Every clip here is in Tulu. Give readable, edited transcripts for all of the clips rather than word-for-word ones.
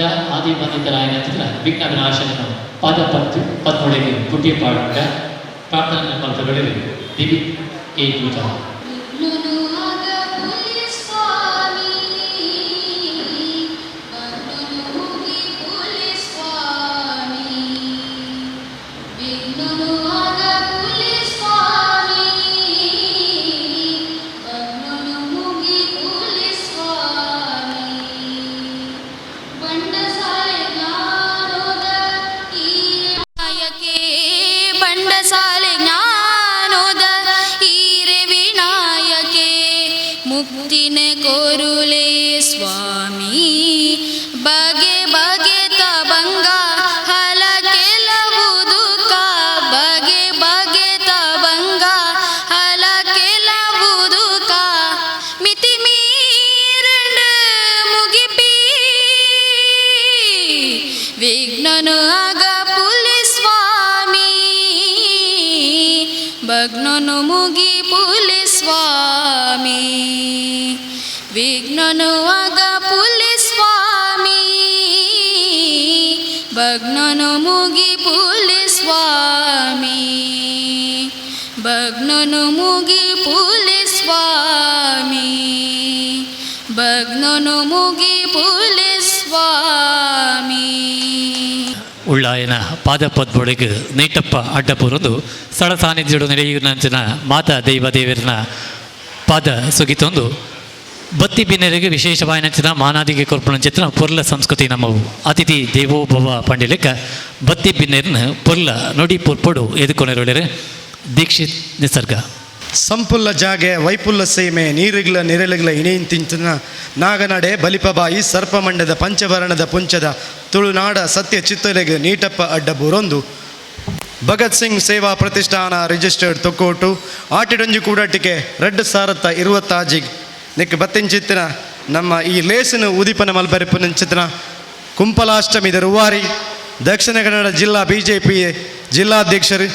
ಆದಿತ ಆದಿ ಬಂದಿತರಾಯಿನ ವಿಘ್ನ ವಿನಾಶನ ಪಾದ ಪತ್ತು ಪದ್ಮೊಳೆಗೆ ಪುಟ್ಟಿ ಪಾಡುಂಡ ಪ್ರಾರ್ಥನೆ ಮಲ್ಪಗಳಿಗೆ ದಿವಿ ಎ ಪೂಜಾ. ವಿಘ್ನನು ಅಗಪುಲಿ ಸ್ವಾಮಿ, ಭಗ್ನನು ಮುಗಿಪುಲಿ ಸ್ವಾಮಿ. ವಿಘ್ನನು ಅಗಪುಲಿ ಸ್ವಾಮಿ, ಭಗ್ನನು ಮುಗಿಪುಲಿ ಸ್ವಾಮಿ. ಬಂಡಸಾಲೆ ಜ್ಞಾನೋದ ಈರೆ ಬಂಡಸಾಲೆ ಜ್ಞಾನೋದ ಈರೆ ವಿನಾಯಕೆ, ಮುಕ್ತಿನ ಕೋರುಲೆ ಸ್ವಾಮಿ. ಬಗೆ ಬಗೆ ತಬಂಗ ಹಲ ಕೆಲವು ದುಃಖ, ಬಗೆ ಬಗೆ ತಬಂಗ ಹಲ ಕೆಲವು ದುಃಖ, ಮಿತಿ ಮೀರಂಡ ಮುಗಿಪಿ. ವಿಘ್ನನು ಅಗಪುಲಿ ಸ್ವಾಮಿ, ಭಗ್ನನು ಮುಗಿಪುಲಿ ಸ್ವಾಮಿ. ವಿಘ್ನನು ಅಗಪುಲಿ ಸ್ವಾಮಿ, ಭಗ್ನನು ಮುಗಿಪುಲಿ ಸ್ವಾಮಿ. ಭಗ್ನನು ಮುಗಿಪುಲಿ ಸ್ವಾಮಿ, ಭಗ್ನನು ಮುಗಿಪುಲಿ ಸ್ವಾಮಿ. ಉಳ್ಳಾಯನ ಪಾದ ಪದ್ಮೊಳೆಗೆ ನೀಟಪ್ಪ ಅಡ್ಡಪುರದು ಸ್ಥಳ ಸಾನ್ನಿಧ್ಯಡು ನೆಲೆಯೂರಿನಂಚಿನ ಮಾತಾ ದೈವ ದೇವರನ ಪಾದ ಸುಗಿತೊಂದು ಬತ್ತಿ ಬಿನ್ನೆರೆಗೆ ವಿಶೇಷವಾಯಿನಂಚಿನ ಮಾನಾದಿಗೆ ಕೊರ್ಪುನಂಚಿನ ಪೊರ್ಲ ಸಂಸ್ಕೃತಿ ನಮ್ಮವು. ಅತಿಥಿ ದೇವೋಭವ ಪಂಡಿಲೆಕ್ಕ ಬತ್ತಿ ಬಿನ್ನೆರನ ಪೊರ್ಲ ನುಡಿ ಪೊರ್ಪೊಡು ಎದುಕೊನೆರೊಳೆರೆ ದೀಕ್ಷಿತ್ ನಿಸರ್ಗ. ಸಂಪುಲ್ಲ ಜಾಗೆ ವೈಪುಲ್ಲ ಸೀಮೆ ನೀರುಗ್ಲ ನಿರಳುಗ್ಲ ಇಣೀನ್ ತಿಂಚನ ನಾಗನಡೆ ಬಲಿಪಬಾಯಿ ಸರ್ಪಮಂಡದ ಪಂಚವರ್ಣದ ಪುಂಚದ ತುಳುನಾಡ ಸತ್ಯ ಚಿತ್ತಲೆಗೆ ನೀಟಪ್ಪ ಅಡ್ಡ ಬೂರೊಂದು ಭಗತ್ ಸಿಂಗ್ ಸೇವಾ ಪ್ರತಿಷ್ಠಾನ ರಿಜಿಸ್ಟರ್ಡ್ ತೊಕ್ಕೋಟು ಆಟಿಡೊಂಜಿ ಕೂಡಾಟಿಕೆ ರೆಡ್ ಸಾರತ್ತ ಇರುವತ್ತಾಜಿ ನಿಕ್ ಬತ್ತಿಂಚಿತ್ತಿನ ನಮ್ಮ ಈ ಲೇಸಿನ ಉದಿಪನ ಮಲ್ಬರಿಪುನಂಚಿತ್ತಿನ ಕುಂಪಲಾಷ್ಟಮಿ ರೂವಾರಿ ದಕ್ಷಿಣ ಕನ್ನಡ ಜಿಲ್ಲಾ ಬಿಜೆಪಿ ಜಿಲ್ಲಾಧ್ಯಕ್ಷರು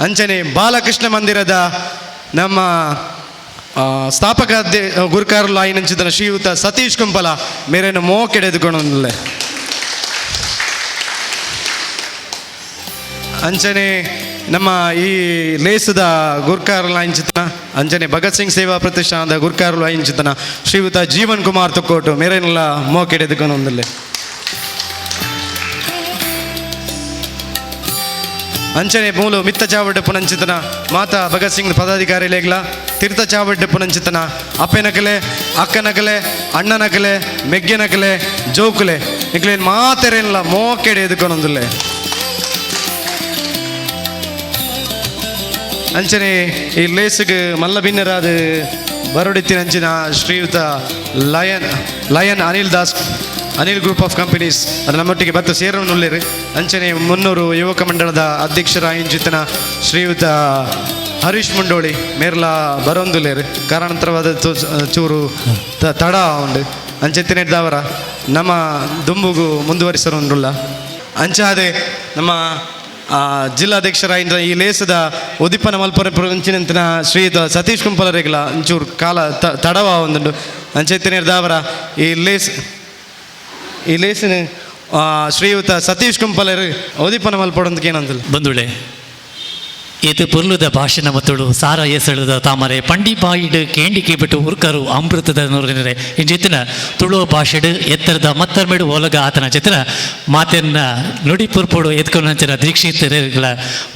ಅಂಚನೆ ಬಾಲಕೃಷ್ಣ ಮಂದಿರದ ನಮ್ಮ ಸ್ಥಾಪಕ ಗುರುಕಾರುಲು ಆಯಿನಂಚಿತನ ಶ್ರೀಯುತ ಸತೀಶ್ ಕುಂಪಲ ಮೇರೇನು ಮೋಕೆಡೆದುಕೊಂಡಲೆ. ಅಂಚನೆ ನಮ್ಮ ಈ ಲೇಸದ ಗುರ್ಕಾರುಲು ಆಯಿಂಚಿತನ ಅಂಚನೆ ಭಗತ್ ಸಿಂಗ್ ಸೇವಾ ಪ್ರತಿಷ್ಠಾನದ ಗುರ್ಕಾರುಲು ಆಯಿಂಚಿತನ ಶ್ರೀಯುತ ಜೀವನ್ ಕುಮಾರ್ ತುಕ್ಕೋಟು ಮೇರೇನೆಲ್ಲ ಮೋಕೆಡೆದುಕೊಂಡೊಂದಿಲ್ಲ. ಅಂಚನೆ ಮೂಲು ಮಿತ್ತ ಚಾವಡ್ಡೆ ಪುನಂಚಿತನ ಮಾತಾ ಭಗತ್ ಸಿಂಗ್ ಪದಾಧಿಕಾರಿ ಲೇಗ್ಲ ತೀರ್ಥ ಚಾವಡ್ಡೆ ಪುನಂಚಿತನ ಅಪ್ಪೆನಕಲೆ ಅಕ್ಕನಕಲೆ ಅಣ್ಣನಕಲೆ ಮೆಗ್ಗೆನಕಲೆ ಜೋಕುಲೆ ನಿಕ್ಲೇನ್ ಮಾತೆರೇನಿಲ್ಲ ಮೋಕೆಡೆ ಎದುಕೊಂಡೊಂದಿಲ್ಲ. ಅಂಚನೆ ಈ ಲೇಸುಗೆ ಮಲ್ಲ ಬಿನ್ನರಾದ ಬರೋಡಿತ್ತಿನ ಅಂಚಿನ ಶ್ರೀಯುತ lion lion Anil Das, Anil group of companies ಅದು ನಮ್ಮೊಟ್ಟಿಗೆ ಬತ್ತು ಸೇರನುಳ್ಳಿರು. ಅಂಚನೆ 300 ಯುವಕ ಮಂಡಳದ ಅಧ್ಯಕ್ಷರ ಇಂಚಿತನ ಶ್ರೀಯುತ ಹರೀಶ್ ಮುಂಡೋಳಿ ಮೇರ್ಲ ಬರೋಂದುಲ್ಲೇರು. ಕಾರಣಾಂತರವಾದ ಚೂರು ತಡ ಉಂಡು. ಅಂಚೆತ್ತಿನ ನಮ್ಮ ದುಂಬುಗು ಮುಂದುವರಿಸರುಂಡುಲ್ಲ. ಅಂಚಾದೆ ನಮ್ಮ ಜಿಲ್ಲಾಧ್ಯಕ್ಷರಾಯಿನ ಈ ಲೇಸದ ಉದಿಪನ ಮಲ್ಪರ ಅಂಚಿನಂತಿನ ಶ್ರೀಯುತ ಸತೀಶ್ ಕುಂಪಲರೇಗ್ಲ ಒಂಚೂರು ಕಾಲ ತಡವ ಒಂದುಂಡು. ಅಂಚೆತ್ತಿನ ಈ ಲೇಸ್ ಈ ಲೇಸಿನ ಶ್ರೀಯುತ ಸತೀಶ್ ಕುಂಪಲರು ಉದಿಪನ ಮಲ್ಪಡೊಂದಕ್ಕೆ ಏನಂತಿಲ್ಲ. ಬಂಧುಳೆ, ಏತು ಪೊರ್ಲುದ ಭಾಷಣ ಮತ್ತುಳು ಸಾರ ಎಸಳುದ ತಾಮರೆ ಪಂಡಿ ಬಾಯಿಡು ಕೇಂಡಿ ಕೇಬಿಟ್ಟು ಉರ್ಕರು ಅಮೃತದ ನೂರಿನರೆ ಇಂಜಿತ್ತಿನ ತುಳುವ ಭಾಷೆಡು ಎತ್ತರದ ಮತ್ತರ್ಮೆಡು ಒಲಗ ಆತನ ಚಿತ್ರ ಮಾತೆನ್ನ ನುಡಿ ಪುರ್ಪೊಡು ಎತ್ಕೊಂಡಂಚಿನ ದೀಕ್ಷಿತರುಗಳ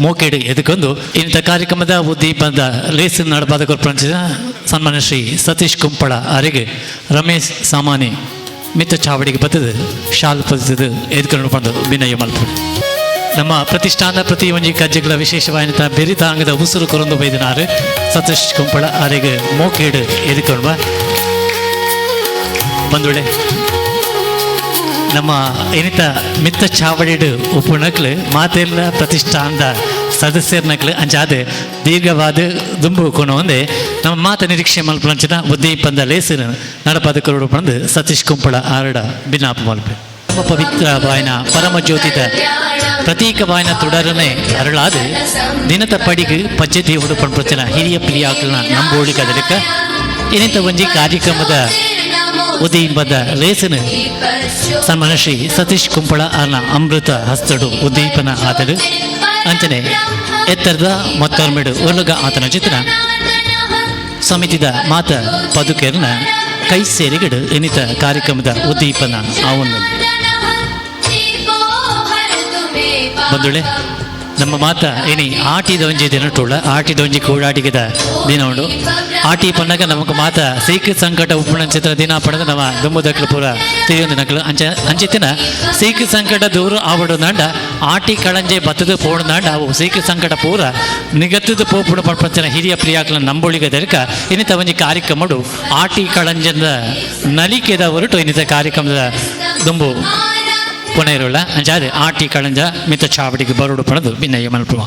ಮೋಕೆಡು ಎದ್ಕೊಂಡು ಇಂಥ ಕಾರ್ಯಕ್ರಮದ ಉದ್ದೀಪದ ಲೇಸ್ ನಡಬಾದ ಕೊರ್ಪಂಚಿನ ಸನ್ಮಾನ್ಯ ಶ್ರೀ ಸತೀಶ್ ಕುಂಪಳ ಅರಿಗೆ ರಮೇಶ್ ಸಾಮಾನಿ ಮಿತ್ತ ಚಾವಡಿಗೆ ಬತ್ತದು ಶಾಲ್ ಪದದ ಎದ್ಕೊಂಡು ಬಂದು ವಿನಯ ಮಲ್ಪು. ನಮ್ಮ ಪ್ರತಿಷ್ಠಾನ ಪ್ರತಿ ಒಂಜಿ ಕಜ್ಜೆಗಳ ವಿಶೇಷವಾಯಿನ ಬೆರಿತಾಂಗದ ಉಸುರು ಕೊರೊಂದು ಬೈದಿನಾರು ಸತೀಶ್ ಕುಂಪಳ ಅರೆಗೆ ಮೋಕೇಡು ಎದುಕೊಂಡ್ವ. ಬಂದುಳೆ, ನಮ್ಮ ಏನಿತ ಮಿತ್ತ ಚಾವಡಿಡು ಉಪ್ಪುನಕ್ಲು ಮಾತೆಲ್ಲ ಪ್ರತಿಷ್ಠಾನದ ಸದಸ್ಯರ್ನಕ್ಲು. ಅಂಚಾದ ದೀರ್ಘವಾದ ದುಂಬು ಕೊನು ಒಂದೇ ನಮ್ಮ ಮಾತ ನಿರೀಕ್ಷೆ ಮಲ್ಪುನಂಚಿನ ಉದ್ದೀಪಂದ ಲೇಸಿನ ನಡಪಾದ ಕರುಡು ಪಂದು ಸತೀಶ್ ಕುಂಪಳ ಆರಡ ಬಿನ್ನಾಪ ಮಲ್ಪೆ. ನಮ್ಮ ಪವಿತ್ರ ವಾಯನ ಪರಮ ಜ್ಯೋತಿದ ಪ್ರತೀಕವಾಯನ ತುಡರನೆ ಅರಳಾದ ದಿನದ ಪಡಿಗು ಪಜ್ಜೆ ದೇವುಡು ಪಂಪಚನ ಹಿರಿಯ ಪ್ರಿಯಾಕಲ್ನ ನಂಬೋಳಿ ಕದಲಿಕ ಏನಿತ ಒಂಜಿ ಕಾರ್ಯಕ್ರಮದ ಉದೀಪದ ಲೇಸನ ಸನ್ಮಾನ ಶ್ರೀ ಸತೀಶ್ ಕುಂಪಳ ಅರ್ನ ಅಮೃತ ಹಸ್ತಡು ಉದ್ದೀಪನ ಆತಡು. ಅಂಚನೆ ಎತ್ತರದ ಮತ್ತೊರ್ಮೆಡು ಒಲುಗ ಆತನ ಚಿತ್ರ ಸಮಿತಿದ ಮಾತ ಪದುಕೆರ್ನ ಕೈ ಸೇರಿಗಡು ಇನ್ನಿತ ಕಾರ್ಯಕ್ರಮದ ಉದ್ದೀಪನ ಆವೊಂದು. ಬಂಧುಳೆ, ನಮ್ಮ ಮಾತ ಏನಿ ಆಟಿದ ಒಂಜಿ ದಿನಟುಳ್ಳ ಆಟಿದ ಒಂಜಿ ಕೂಡಾಟಿಗೆದ ದಿನ ಉಂಡು. ಆಟಿ ಪನ್ನಗ ನಮಕ್ ಮಾತ ಸೀಕ್ ಸಂಕಟ ಉಪ್ಪುಣಂಚಿತ ದಿನ ಪಡೆದ ನಮ್ಮ ದುಂಬುದಕ್ಲು ಪೂರ ತಿಳಿಯೊಂದಿನಕ್ಲು. ಅಂಚ ಅಂಚಿತ್ತಿನ ಸೀಕ್ ಸಂಕಟ ದೂರ ಆವಡುನಾಂಡ ಆಟಿ ಕಳಂಜೆ ಬತ್ತದ ಪೋಣದಾಂಡ ಅವು ಸೀಕ್ ಸಂಕಟ ಪೂರ ನಿಗತ್ತದ ಪೋಪುಡು ಪಡ್ಪಂಚನ ಹಿರಿಯ ಪ್ರಿಯಾಕ್ಲ ನಂಬೊಳಿಗೆ ದೆರಕ ಇನ್ನಿತ ಒಂಜಿ ಕಾರ್ಯಕ್ರಮಡು ಆಟಿ ಕಳಂಜದ ನಲಿಕೆದ ಹೊರಟು ಇನ್ನಿತ ಕಾರ್ಯಕ್ರಮದ ದುಂಬು ಪುಣೆರುಳ್ಳ. ಅಂಚಾದೆ ಆಟಿ ಕಳಂಜ ಮಿತ್ತ ಚಾವಡಿಗೆ ಬರೋಡು ಪಣದು ಭಿನ್ನಯ್ಯ ಮಲ್ಪುವ.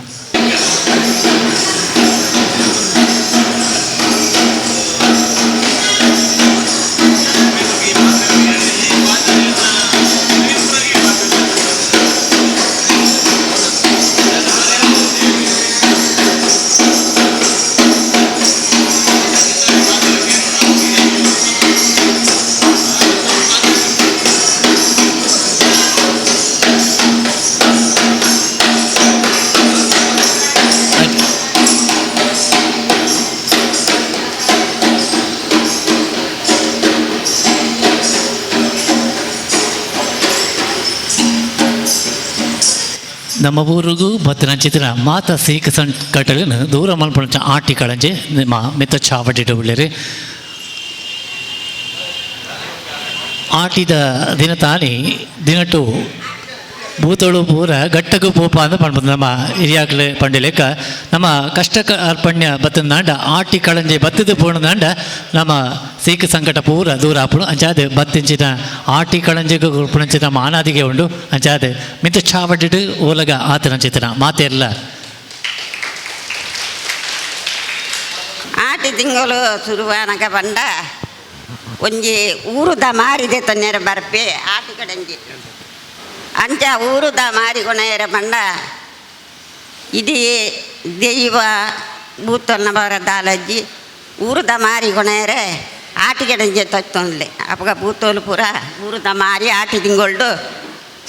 ನಮ್ಮ ಊರಿಗೂ ಮತ್ತು ನಂಚಿತ್ತಿನ ಮಾತ ಸೀಕ ಸಂಕಟలను ದೂರ ಮಲ್ಪುಣಂಚ ಆಟಿ ಕಳಂಜೆ ನಿಮ್ಮ ಮಿತ್ತ ಚಾವಡಿಡು ಉಳ್ಳೇರಿ. ಆಟಿದ ದಿನ ತಾನಿ ದಿನಟು ಭೂತಳು ಪೂರ ಗಟ್ಟಗು ಪೋಪ ಅಂದ ಪಣ್ಪುಂಡು. ನಮ್ಮ ಹಿರಿಯಾಕ್ಲೆ ಪಂಡಿಲೆಕ್ಕ ನಮ್ಮ ಕಷ್ಟ ಅರ್ಪಣ್ಯ ಬತ್ತನಾಂಡ ಆಟಿ ಕಳಂಜೆ ಬತ್ತದ ಪೂರ್ಣದಾಂಡ ನಮ್ಮ ಸೀಕ ಸಂಕಟ ಪೂರ ದೂರ ಆಪುಂಡು. ಅಂಚಾದ್ ಬತ್ತಿಂಚಿನ ಆಟಿ ಕಳಂಜೆಗ್ ಕೊರ್ಪುನಂಚಿನ ಮಾನಾದಿಗೆ ಉಂಡು. ಅಂಚಾದ್ ಮಿತ್ತ ಚಾವಡಿಡ್ ಓಲಗ ಆತನಂಚಿತನ ಮಾತೆರ್ಲ. ಆಟಿ ತಿಂಗಳು ಶುರುವಾನಗ ಪಂಡ ಒಂಜಿ ಊರುದ ಮಾರಿದೆ ತನ್ನೆರ ಬರ್ಪೆ ಆಟಿ ಕಡಂಜಿ. ಅಂಚ ಊರುದ ಮಾರಿ ಕೊಣೆಯರ ಪಂಡ ಇಡೀ ದೈವ ಭೂತನ್ನ ಬರ ದಾಲಜ್ಜಿ ಊರುದ ಮಾರಿ ಕೊಣೆಯರೆ ಆಟಿ ಕಡಂಜಿ ತತ್ತೊಂದ್ಲೆ. ಅಪಗ ಭೂತೋಲು ಪೂರ ಊರುದ ಮಾರಿ ಆಟಿ ತಿಂಗೊಳ್ಡು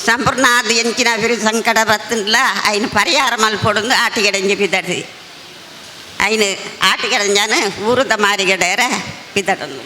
ಸಂಪೂರ್ಣ ಅದು ಎಂಚಿನ ಬಿರು ಸಂಕಟ ಬತ್ತಂಡ್ಲ ಐನು ಪರಿಹಾರ ಮಲ್ಪೊಡೊಂದು ಆಟಿ ಕಡಂಜಿ ಬಿದರ್ದಿ. ಐನು ಆಟಿ ಕಡಂಜಾನ ಊರುದ ಮಾರಿಗಡೆಯರ ಬಿದಡೊಂದು.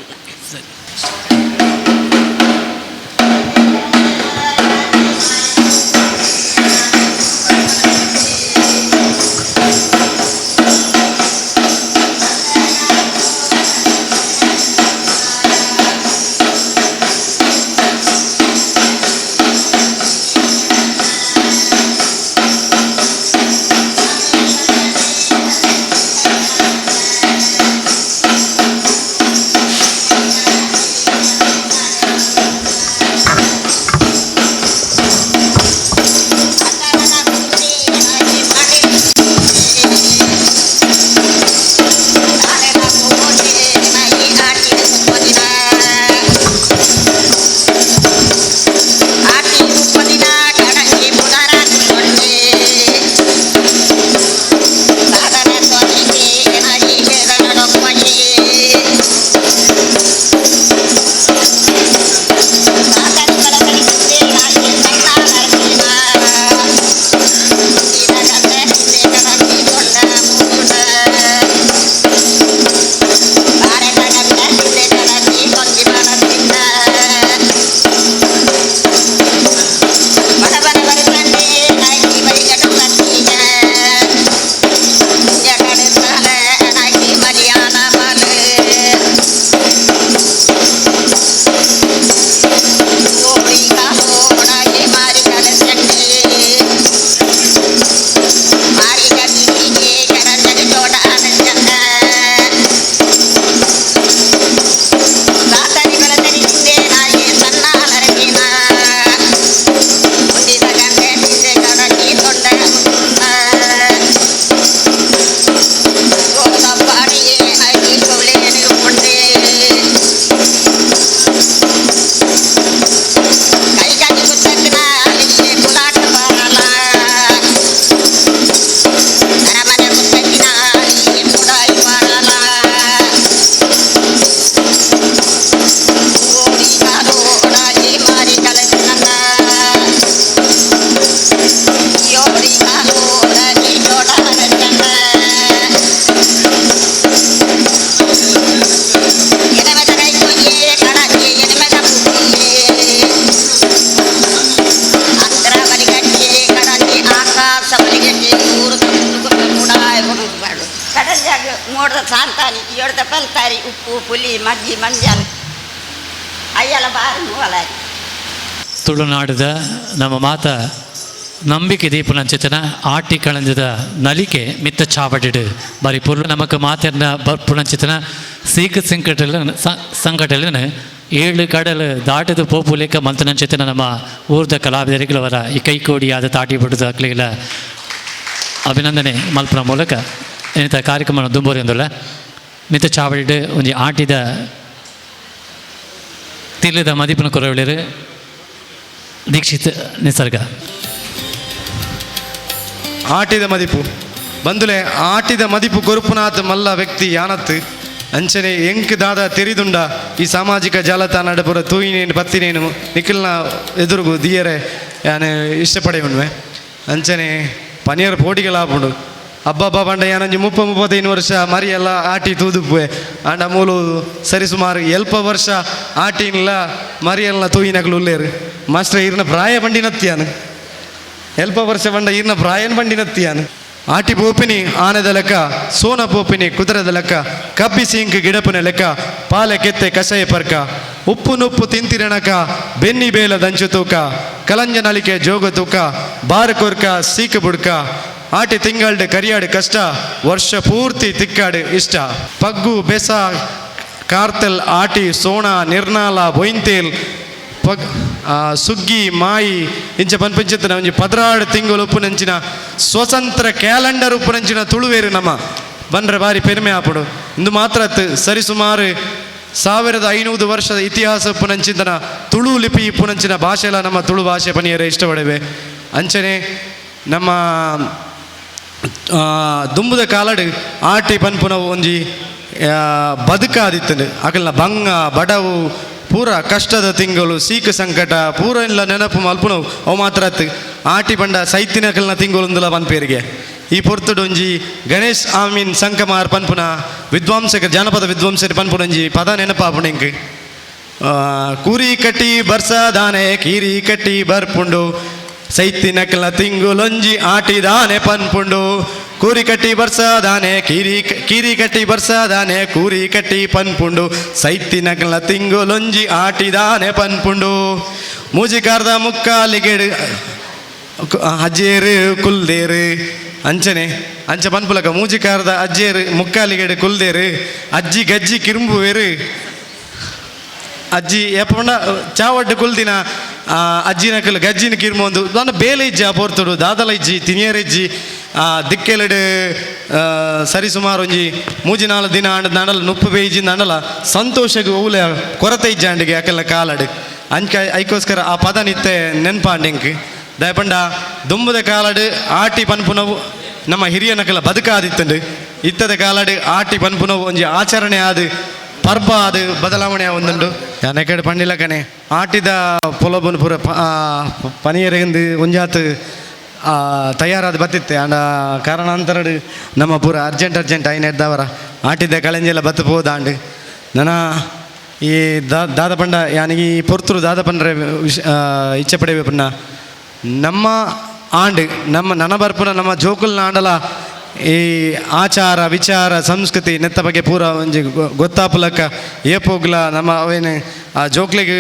ಮೋಡ್ದ ಸಾಂತಾನಿ ಇಯೋಡ್ದ ಪಲ್ತಾರಿ ಉಪ್ಪು ಪುಲಿ ಮಜ್ಜಿ ಮಂಜಲ್ ಅಯ್ಯಲ ಬಾರಿ ಮೂವಲಾರಿ. ತುಳುನಾಡದ ನಮ್ಮ ಮಾತ ನಂಬಿಕೆ ದೀಪನಂಚಿತನ ಆಟಿ ಕಳಂಜದ ನಲಿಕೆ ಮಿತ್ತ ಚಾವಡಿಡು ಬಾರಿ ಪೊರ್ಲು ನಮಕ್ ಮಾತೆರ್ನ ಬರ್ಪುನಂಚಿತನ ಸೀಕ ಸಂಕಟಲ ಸಂಕಟಲಿನ ಏಳು ಕಡಲು ದಾಟದ ಪೋಪುಲೇಕ ಮಂತನಂಚಿತನ ನಮ್ಮ ಊರ್ದ ಕಲಾವಿದರಿಗಳವರ ಈ ಕೈಕೋಡಿಯಾದ ತಾಟಿ ಬಿಡುದ ಅಕ್ಲಿಗಳ ಅಭಿನಂದನೆ ಮಲ್ಪನ ಮೂಲಕ ಏನಿತ ಕಾರ್ಯಕ್ರಮ ದುಂಬೋರಿಂದುಲ್ಲ ಮಿತ್ತ ಚಾವಡಿಡು ಒಂಜಿ ಆಟಿದ ತಿರ್ಲಿದ ಮದಿಪನ ಕೊರವಳಿರು ದೀಕ್ಷಿತ್ ನಿಸರ್ಗ. ಆಟಿದ ಮದಿಪು ಬಂದುಲೆ ಆಟಿದ ಮದಿಪು ಕೊರುಪುನಾಥ್ ಮಲ್ಲ ವ್ಯಕ್ತಿ ಯಾನತ್ ಅಂಚನೆ ಎಂಕ್ ದಾದ ತೆರಿದುಂಡ ಈ ಸಾಮಾಜಿಕ ಜಾಲತಾಣ ಪೂರ ತೂಯಿನೇನು ಪತ್ತಿನೇನು ನಿಖಿಲ್ನ ಎದುರುಗು ದಿಯರೆ ಯಾನು ಇಷ್ಟಪಡೆಯುಣ್ವೆ ಅಂಚನೆ ಪನಿಯರ್ ಪೋಟಿಗಳಾಪುಂಡು ಹಬ್ಬ ಪಂಡ ಯಾನಂಜಿ 30-35 ವರ್ಷ ಮರಿಯೆಲ್ಲ ಆಟಿ ತೂದುಪ್ಪೆ ಆಂಡ ಮೂಲು ಸರಿಸುಮಾರು ಎಲ್ಪ ವರ್ಷ ಆಟಿನ್ಲ ಮರಿಯೆಲ್ಲ ತೂಯಿನಕಲು ಉಲ್ಲೇರು ಮಾಸ್ಟರ್ ಈರ್ನ ಪ್ರಾಯ ಬಂಡಿನತ್ತಿಯಾನು ಎಲ್ಪ ವರ್ಷ ಬಂಡ ಈರ್ನ ಪ್ರಾಯನ್ ಬಂಡಿನತ್ತಿಯಾನು ಆಟಿ ಪೋಪಿನಿ ಆನೆದ ಲೆಕ್ಕ ಸೋನ ಪೋಪಿನಿ ಕುದುರೆದ ಲೆಕ್ಕ ಕಬ್ಬಿ ಸಿಂಕ್ ಗಿಡಪುನ ಲೆಕ್ಕ ಪಾಲೆ ಕೆತ್ತೆ ಕಷಾಯ ಪರ್ಕ ಉಪ್ಪು ನುಪ್ಪು ತಿಂತಿರಣಕ ಬೆನ್ನಿ ಬೇಲ ದಂಚು ತೂಕ ಕಲಂಜ ನಲಿಕೆ ಜೋಗ ತೂಕ ಬಾರ ಕೊರ್ಕ ಸೀಕ ಬುಡ್ಕ ಆಟಿ ತಿಂಗಳ್ಡು ಕರಿಯಾಡು ಕಷ್ಟ ವರ್ಷ ಪೂರ್ತಿ ತಿಕ್ಕಾಡು ಇಷ್ಟ ಪಗ್ಗು ಬೆಸ ಕಾರ್ತೆಲ್ ಆಟಿ ಸೋಣ ನಿರ್ನಾಲ ಬೊಯಿಂತೇಲ್ ಪಗ್ ಸುಗ್ಗಿ ಮಾಯಿ ಇಂಚ ಪನ್ಪಂಚಿತ್ತನ ಒಂಜಿ 16 ತಿಂಗಳು ಉಪ್ಪುನಂಚಿನ ಸ್ವತಂತ್ರ ಕ್ಯಾಲೆಂಡರ್ ಉಪ್ಪುನಂಚಿನ ತುಳುವೇರು ನಮ್ಮ ಬಂದ್ರೆ ಬಾರಿ ಪೆರ್ಮೆ ಆಪುಡು ಇಂದು ಮಾತ್ರ ಸರಿಸುಮಾರು 1500 ವರ್ಷದ ಇತಿಹಾಸ ಉಪ್ಪುನಂಚಿನ ತುಳು ಲಿಪಿ ಉಪ್ಪುನಂಚಿನ ಭಾಷೆಲ ನಮ್ಮ ತುಳು ಭಾಷೆ ಪನಿಯರೆ ಇಷ್ಟಪಡುವೆ ಅಂಚನೆ ನಮ್ಮ ದುಂಬುದ ಕಾಲಡು ಆಟಿ ಪನ್ಪುನ ಒಂಜಿ ಬದುಕಾದಿತ್ತಂಡು ಅಗಲ್ನ ಬಂಗ ಬಡವು ಪೂರ ಕಷ್ಟದ ತಿಂಗಳು ಸೀಕ ಸಂಕಟ ಪೂರ ಇಲ್ಲ ನೆನಪು ಮಲ್ಪುನವು ಅವು ಮಾತ್ರ ಅತ್ತು ಆಟಿ ಪಂಡ ಸೈತಿನಕಲ್ನ ತಿಂಗಳು ಪನ್ಪೇರಿಗೆ ಈ ಪೊರ್ತುಡು ಒಂಜಿ ಗಣೇಶ್ ಆಮೀನ್ ಸಂಕಮಾರ್ ಪನ್ಪುನ ವಿದ್ವಾಂಸಕ ಜಾನಪದ ವಿದ್ವಾಂಸರು ಪನ್ಪುನೊಂಜಿ ಪದ ನೆನಪಾಪುಣ ಇಂಕ್ ಕೂರಿ ಕಟ್ಟಿ ಬರ್ಸದಾನೆ ಕೀರಿ ಕಟ್ಟಿ ಬರ್ಪುಂಡು ಸೈತಿನಕಲ ತಿಂಗುಲೊಂಜಿ ಆಟಿದಾನೆ ಪನ್ಪುಂಡು ಕೂರಿ ಕಟ್ಟಿ ಬರ್ಸದಾನೆ ಕೀರಿ ಕೀರಿ ಕಟ್ಟಿ ಬರ್ಸದಾನೆ ಕೂರಿ ಕಟ್ಟಿ ಪನ್ಪುಂಡು ಸೈತಿನಕಲ ತಿಂಗುಲೊಂಜಿ ಆಟಿದಾನೆ ಪನ್ಪುಂಡು ಮೂಜಿಕಾರ್ದ ಮುಕ್ಕಾಲಿಗೆಡು ಅಜ್ಜೇರು ಕುಲ್ದೇರು ಅಂಚನೆ ಅಂಚ ಪನ್ಪುಲಕ ಮೂಜಿಕಾರ್ದ ಅಜ್ಜೇರು ಮುಕ್ಕಾಲಿಗೆಡು ಕುಲ್ದೇರು ಅಜ್ಜಿ ಗಜ್ಜಿ ಕಿರುಂಬುವೇರು ಅಜ್ಜಿ ಏಪಂಡ ಚಾವಡ್ಡು ಕುಲ್ದಿನ ಅಜ್ಜಿನ ಕಲ್ ಗಜ್ಜಿನ ಕಿರ್ಮ ಒಂದು ದಾನ ಬೇಲೆ ಇಜ್ಜಿ ಆ ಪೋರ್ತುಡು ದಾದಲ ಇಜ್ಜಿ ತಿನಿಯರ್ ಇಜ್ಜಿ ದಿಕ್ಕೆಲಡು ಸರಿ ಸುಮಾರು ಒಂಜಿ ಮೂಜಿ ನಾಲ್ ದಿನ ಆಂಡ ದಾಂಡಲ ನುಪ್ಪು ಬೇಯಿಜಿ ದಾಂಡಲ ಸಂತೋಷಕ್ಕೆ ಓಲೆ ಕೊರತೆ ಇಜ್ಜಾಂಡಿಗೆ ಅಕೆಲ್ಲ ಕಾಲಡು ಅಂಚ ಐಕೋಸ್ಕರ ಆ ಪದ ನಿತ್ತೆ ನೆನ್ಪಾಂಡಿಂಕ್ ದಯಪಂಡ ದುಂಬುದ ಕಾಲಡು ಆಟಿ ಪನ್ಪುನವು ನಮ್ಮ ಹಿರಿಯ ನಕಲ ಬದುಕಾದಿತ್ತಂಡು ಇತ್ತದ ಕಾಲಡು ಆಟಿ ಪನ್ಪುನವು ಒಂಜಿ ಆಚರಣೆ ಆದು ಪರ್ಬ ಅದು ಬದಲಾವಣೆ ಒಂದುಂಡು ಯಾನಕಡೆ ಪಂಡಿಲಕನೆ ಆಟಿದ ಪೊಲಬನ್ ಪೂರ ಪನಿಯರೆಂದು ಒಂಜಾತ್ ತಯಾರಾದ ಬತ್ತಿತ್ತೆ ಆಂಡ ಕಾರಣಾಂತರಡು ನಮ್ಮ ಪೂರ ಅರ್ಜೆಂಟ್ ಅರ್ಜೆಂಟ್ ಐನೆಡ್ದವರ ಆಟಿದ ಕಳೆಂಜೆಲ್ಲ ಬತ್ತು ಪೋದಾಂಡು ನನ್ನ ಈ ದಾದ ಪಂಡ ಯಾನಿಗೆ ಈ ಪೊರ್ತುರು ದಾದ ಪಂಡ್ರೆ ವಿಶ್ ಇಚ್ಛೆ ಪಡೆಯುವೆ ಪಂಡ ನಮ್ಮ ಆಂಡ್ ನಮ್ಮ ನನ ಬರ್ಪುನ ನಮ್ಮ ಜೋಕುಲ್ನ ಆಂಡಲ ಈ ಆಚಾರ ವಿಚಾರ ಸಂಸ್ಕೃತಿ ನೆತ್ತ ಬಗ್ಗೆ ಪೂರ ಒಂಜಿ ಗೊತ್ತಾಪುಲಕ್ಕ ಏಪೋಗ್ಲ ನಮ್ಮ ಅವೇನು ಆ ಜೋಕ್ಲಿಗೆ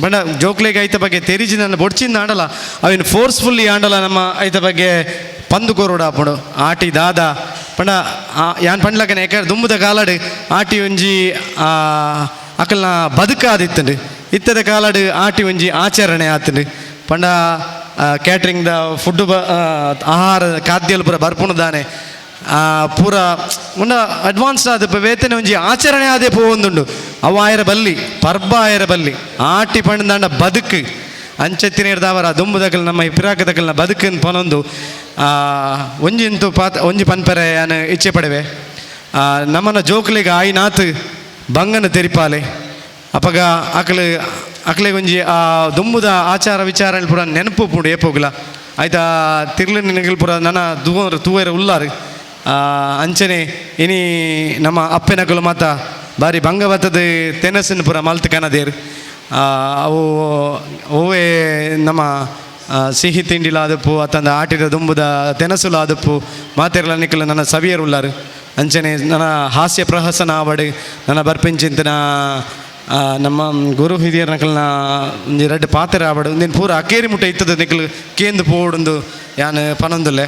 ಬಣ್ಣ ಜೋಕ್ಲಿಗೆ ಐತ ಬಗ್ಗೆ ತೆರಿಜಿ ನನ್ನ ಬೊಡ್ಚಿಂದ ಆಂಡಲ ಅವೇನು ಫೋರ್ಸ್ಫುಲ್ಲಿ ಆಂಡಲ ನಮ್ಮ ಐತ ಬಗ್ಗೆ ಪಂದು ಕೋರೋಡ ಆಪುಂಡು ಆಟಿ ದಾದ ಪಂಡ ಯಾನ್ ಪಂಡ್ಲಕನೆ ಯಾಕಂದ್ರೆ ದುಂಬುದ ಕಾಲಡು ಆಟಿ ಒಂಜಿ ಅಕಲ್ನ ಬದುಕಾದಿತ್ತಂಡು ಇತ್ತದ ಕಾಲಡು ಆಟಿ ಒಂಜಿ ಆಚರಣೆ ಆತಂಡು ಪಂಡ ಕ್ಯಾಟ್ರಿಂಗ್ದ ಫುಡ್ ಬ ಆಹಾರ ಖಾದ್ಯಲು ಪೂರ ಬರ್ಪುಣು ದಾನೆ ಪೂರ ಮುನ್ನ ಅಡ್ವಾನ್ಸ್ ಆದ ವೇತನ ಒಂಜಿ ಆಚರಣೆ ಆದೇ ಪೋವೊಂದುಂಡು ಅವು ಆಯರ ಬಲ್ಲಿ ಪರ್ಬ ಆಯರ ಬಲ್ಲಿ ಆಟಿ ಪಂಡದಾಂಡ ಬದುಕು ಅಂಚೆತ್ತಿನೇರ್ದವರ ದುಂಬುದಕಲ್ ನಮ್ಮ ಪಿರಾಕದಕಲ್ನ ಬದುಕನ್ ಪನೊಂದು ಒಂಜಿಂತು ಪಾತ್ ಒಂಜಿ ಪನ್ಪೆರೆ ಯಾನ್ ಇಚ್ಛೆ ಪಡೆವೆ ನಮ್ಮನ ಜೋಕ್ಲಿಗೆ ಆಯಿನಾತ್ ಬಂಗನ ತೆರಿಪಾಲೆ ಅಪಗ ಅಕಲು ಅಕ್ಲೆಗ್ ಒಂಜಿ ಆ ದುಂಬುದ ಆಚಾರ ವಿಚಾರ ಪೂರ ನೆನಪು ಪೂಂಡು ಏಪೋಗ್ಲ ಆಯ್ತಾ ತಿರ್ಲು ನಿನಗಲ್ ಪೂರ ನನ ತೂವರ ತೂವೆರ ಉಲ್ಲಾರು ಅಂಚನೆ ಇನಿ ನಮ್ಮ ಅಪ್ಪೆನಕುಲು ಮಾತ ಬಾರಿ ಬಂಗ ಬತ್ತದ ತೆನಸಿನ ಪೂರ ಮಲ್ತ್ ಕನದೇರು ಅವು ಓವೇ ನಮ್ಮ ಸಿಹಿ ತಿಂಡಿಲ ಆದಪ್ಪು ಅತ್ತಂದ ಆಟಿದ ದುಂಬುದ ತೆನಸುಲ ಆದಪ್ಪು ಮಾತೆರ್ಲ ನಿಕಲು ನನ್ನ ಸವಿಯರ್ ಉಲ್ಲಾರು. ಅಂಚನೆ ನನ್ನ ಹಾಸ್ಯ ಪ್ರಹಸನ ಆವಡ್ ನನ್ನ ಬರ್ಪಿಂಚಿಂತಿನ ನಮ್ಮ ಗುರು ಹಿರಿಯರ್ನಕಲ್ನ ಒಂಜಿ ರಡ್ಡ್ ಪಾತೆರ ಆವಡ್ ಉಂದೆನ್ ಪೂರ ಅಕೇರಿ ಮುಟ್ಟ ಇತ್ತದ ನಿಕಲ್ ಕೇಂದು ಪೋವೊಡುಂದು ಯಾನ್ ಪನೊಂದುಲ್ಲೆ.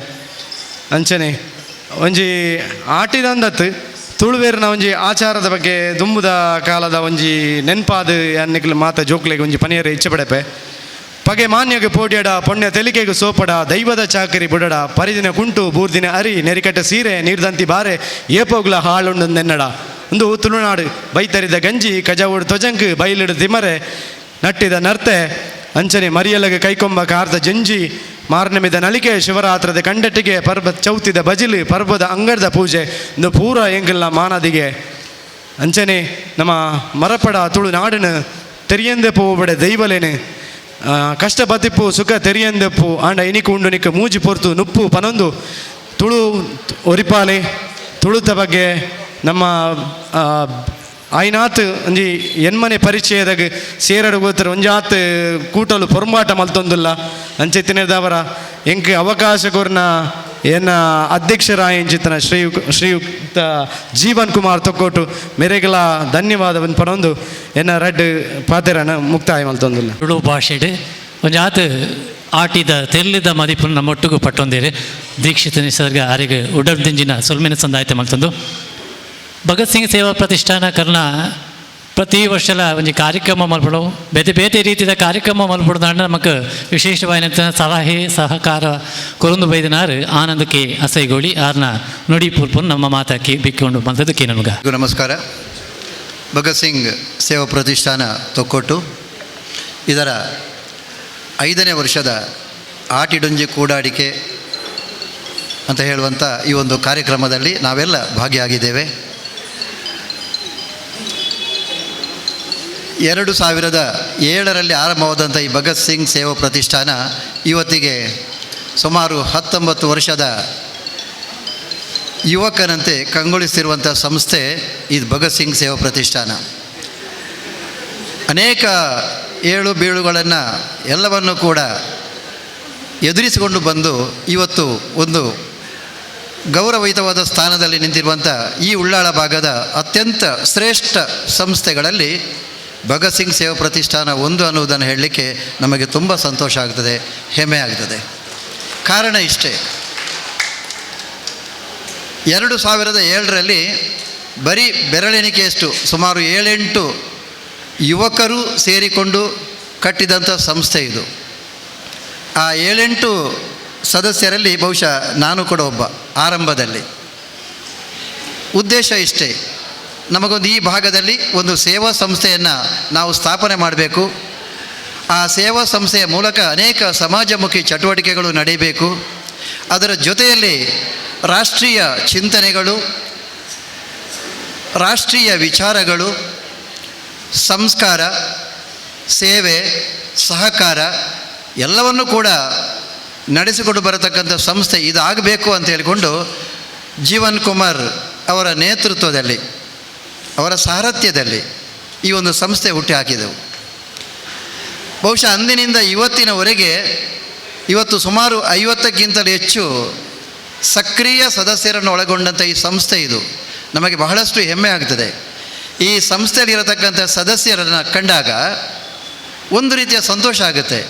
ಅಂಚನೆ ಒಂಜಿ ಆಟಿದಂದತ್ ತುಳುವೇರ್ನ ಒಂಜಿ ಆಚಾರದ ಬಗ್ಗೆ ದುಂಬುದ ಕಾಲದ ಒಂಜಿ ನೆನ್ಪಾದ್ ಯಾನ್ ನಿಕಲ್ ಮಾತ ಜೋಕ್ಲೆಗ್ ಒಂಜಿ ಪನಿಯರೆ ಇಚ್ಛೆ ಪಡೆಪೆ. ಪಗೆ ಮಾನ್ಯಗ್ ಪೋಡ್ಯಡ ಪೊಣ್ಯ ತೆಲಿಕೆಗ್ ಸೋಪಡ ದೈವದ ಚಾಕರಿ ಬುಡಡ ಪರಿದಿನ ಕುಂಟು ಬೂರ್ದಿನ ಅರಿ ನೆರಿಕಟ್ಟ ಸೀರೆ ನೀರ್ದಂತಿ ಬಾರೆ ಏಪೋಗ್ಲ ಹಾಳುಂಡು ನೆನ್ನಡ. ಉಂದು ತುಳುನಾಡು ಬೈತರಿದ ಗಂಜಿ ಕಜಾವುಡು ತೊಜಂಕ್ ಬೈಲಿಡು ತಿಮರೆ ನಟ್ಟಿದ ನರ್ತೆ ಅಂಚನೆ ಮರಿಯಲಗ ಕೈಕೊಂಬ ಕಾರ್ದ ಜಂಜಿ ಮಾರ್ನಮಿದ ನಲಿಕೆ ಶಿವರಾತ್ರದ ಕಂಡಟ್ಟಿಗೆ ಪರ್ಬ ಚೌತಿದ ಬಜಿಲು ಪರ್ಬದ ಅಂಗಡ್ದ ಪೂಜೆ ಇಂದು ಪೂರ ಎಂಕಲ್ನ ಮಾನದಿಗೆ. ಅಂಚನೆ ನಮ್ಮ ಮರಪಡ ತುಳುನಾಡಿನ ತೆರಿಯಂದೆ ಪೋವಡೆ ದೈವಲೇನು ಕಷ್ಟ ಬತಿಪ್ಪು ಸುಖ ತೆರಿಯಂದೆಪ್ಪು ಆಂಡ ಇನಿಕು ಉಂಡು ನಿಕ್ಕ ಮೂಜಿ ಪೊರ್ತು ನುಪ್ಪು ಪನೊಂದು ತುಳು ಒರಿಪಾಲೆ ತುಳುತ ಬಗ್ಗೆ ನಮ್ಮ ಆಯ್ನಾತ್ ಒಂಜಿ ಎನ್ಮನೆ ಪರಿಚಯದಾಗ ಸೇರಡು ಗೋತ್ರ ಒಂಜಾತ್ ಕೂಟಲು ಪೊರ್ಂಬಾಟ ಮಲ್ತೊಂದುಲ್ಲ. ಅಂಚೆತ್ತಿನದವರ ಎಂಕ್ ಅವಕಾಶ ಕೊರ್ನ ಎನ್ನ ಅಧ್ಯಕ್ಷರಾಯಿಂಚಿತನ ಶ್ರೀಯುಕ್ತ ಜೀವನ್ ಕುಮಾರ್ ತೊಕ್ಕೋಟು ಮೆರೆಗಲ ಧನ್ಯವಾದವನ್ನು ಪನೊಂದು ಎನ್ನ ರಡ್ಡ್ ಪಾತೆರನ ಮುಕ್ತಾಯ ಮಲ್ತೊಂದುಲ್ಲ. ತುಳು ಭಾಷೆಡ್ ಒಂಜಾತ್ ಆಟಿದ ತೆಲ್ಲಿದ ಮದಿಪುನ ನಮ್ಮೊಟ್ಟಿಗೂ ಪಟ್ಟೊಂದಿರಿ ದೀಕ್ಷಿತ ನಿಸರ್ಗ ಆರಿಗೆ ಉಡಲ್ದಿಂಜಿನ ಸೊಲ್ಮೆನ ಸಂದಾಯತೆ ಮಲ್ತೊಂದು. ಭಗತ್ ಸಿಂಗ್ ಸೇವಾ ಪ್ರತಿಷ್ಠಾನ ಕರ್ನ ಪ್ರತಿ ವರ್ಷಲ ಒಂಜಿ ಕಾರ್ಯಕ್ರಮ ಮಲ್ಪಡು ಬೇತೆ ಬೇತೆ ರೀತಿಯ ಕಾರ್ಯಕ್ರಮ ಮಲ್ಪಡುದಾಂಡ ನಮಕ್ ವಿಶೇಷವಾಯಿನ ಸಲಹೆ ಸಹಕಾರ ಕೊರೊಂದು ಬೈದಿನಾರು ಆನಂದ್ ಕೆ ಅಸೈಗೋಳಿ ಆರ್ನ ನುಡಿ ಪೂರ್ಪುನ್ ನಮ್ಮ ಮಾತಾಕಿ ಬಿಕ್ಕೊಂಡು ಮಲ್ತದಕ್ಕೆ ನಮಗ. ನಮಸ್ಕಾರ. ಭಗತ್ ಸಿಂಗ್ ಸೇವಾ ಪ್ರತಿಷ್ಠಾನ ತೊಕ್ಕೊಟ್ಟು ಇದರ 5ನೇ ವರ್ಷದ ಆಟಿಡೊಂಜಿ ಕೂಡಾಡಿಕೆ ಅಂತ ಹೇಳುವಂಥ ಈ ಒಂದು ಕಾರ್ಯಕ್ರಮದಲ್ಲಿ ನಾವೆಲ್ಲ ಭಾಗಿಯಾಗಿದ್ದೇವೆ. 2007ರಲ್ಲಿ ಆರಂಭವಾದಂಥ ಈ ಭಗತ್ ಸಿಂಗ್ ಸೇವಾ ಪ್ರತಿಷ್ಠಾನ ಇವತ್ತಿಗೆ ಸುಮಾರು 19 ವರ್ಷದ ಯುವಕನಂತೆ ಕಂಗೊಳಿಸ್ತಿರುವಂಥ ಸಂಸ್ಥೆ ಇದು ಭಗತ್ ಸಿಂಗ್ ಸೇವಾ ಪ್ರತಿಷ್ಠಾನ. ಅನೇಕ ಏಳು ಬೀಳುಗಳನ್ನು ಎಲ್ಲವನ್ನು ಕೂಡ ಎದುರಿಸಿಕೊಂಡು ಬಂದು ಇವತ್ತು ಒಂದು ಗೌರವಯುತವಾದ ಸ್ಥಾನದಲ್ಲಿ ನಿಂತಿರುವಂಥ ಈ ಉಳ್ಳಾಳ ಭಾಗದ ಅತ್ಯಂತ ಶ್ರೇಷ್ಠ ಸಂಸ್ಥೆಗಳಲ್ಲಿ ಭಗತ್ ಸಿಂಗ್ ಸೇವಾ ಪ್ರತಿಷ್ಠಾನ ಒಂದು ಅನ್ನುವುದನ್ನು ಹೇಳಲಿಕ್ಕೆ ನಮಗೆ ತುಂಬ ಸಂತೋಷ ಆಗ್ತದೆ, ಹೆಮ್ಮೆ ಆಗ್ತದೆ. ಕಾರಣ ಇಷ್ಟೇ, 2007ರಲ್ಲಿ ಬರೀ ಬೆರಳೆಣಿಕೆಯಷ್ಟು ಸುಮಾರು 7-8 ಯುವಕರು ಸೇರಿಕೊಂಡು ಕಟ್ಟಿದಂಥ ಸಂಸ್ಥೆ ಇದು. ಆ 7-8 ಸದಸ್ಯರಲ್ಲಿ ಬಹುಶಃ ನಾನು ಕೂಡ ಒಬ್ಬ. ಆರಂಭದಲ್ಲಿ ಉದ್ದೇಶ ಇಷ್ಟೇ, ನಮಗೊಂದು ಈ ಭಾಗದಲ್ಲಿ ಒಂದು ಸೇವಾ ಸಂಸ್ಥೆಯನ್ನು ನಾವು ಸ್ಥಾಪನೆ ಮಾಡಬೇಕು. ಆ ಸೇವಾ ಸಂಸ್ಥೆಯ ಮೂಲಕ ಅನೇಕ ಸಮಾಜಮುಖಿ ಚಟುವಟಿಕೆಗಳು ನಡೆಯಬೇಕು. ಅದರ ಜೊತೆಯಲ್ಲಿ ರಾಷ್ಟ್ರೀಯ ಚಿಂತನೆಗಳು, ರಾಷ್ಟ್ರೀಯ ವಿಚಾರಗಳು, ಸಂಸ್ಕಾರ, ಸೇವೆ, ಸಹಕಾರ ಎಲ್ಲವನ್ನೂ ಕೂಡ ನಡೆಸಿಕೊಂಡು ಬರತಕ್ಕಂಥ ಸಂಸ್ಥೆ ಇದಾಗಬೇಕು ಅಂತ ಹೇಳಿಕೊಂಡು ಜೀವನ್ ಕುಮಾರ್ ಅವರ ನೇತೃತ್ವದಲ್ಲಿ, ಅವರ ಸಾರಥ್ಯದಲ್ಲಿ ಈ ಒಂದು ಸಂಸ್ಥೆ ಹುಟ್ಟಿ ಹಾಕಿದೆವು. ಬಹುಶಃ ಅಂದಿನಿಂದ ಇವತ್ತಿನವರೆಗೆ ಇವತ್ತು ಸುಮಾರು 50ಕ್ಕಿಂತಲೂ ಹೆಚ್ಚು ಸಕ್ರಿಯ ಸದಸ್ಯರನ್ನು ಒಳಗೊಂಡಂಥ ಈ ಸಂಸ್ಥೆ ಇದು ನಮಗೆ ಬಹಳಷ್ಟು ಹೆಮ್ಮೆ ಆಗ್ತದೆ. ಈ ಸಂಸ್ಥೆಯಲ್ಲಿರತಕ್ಕಂಥ ಸದಸ್ಯರನ್ನು ಕಂಡಾಗ ಒಂದು ರೀತಿಯ ಸಂತೋಷ ಆಗುತ್ತೆ.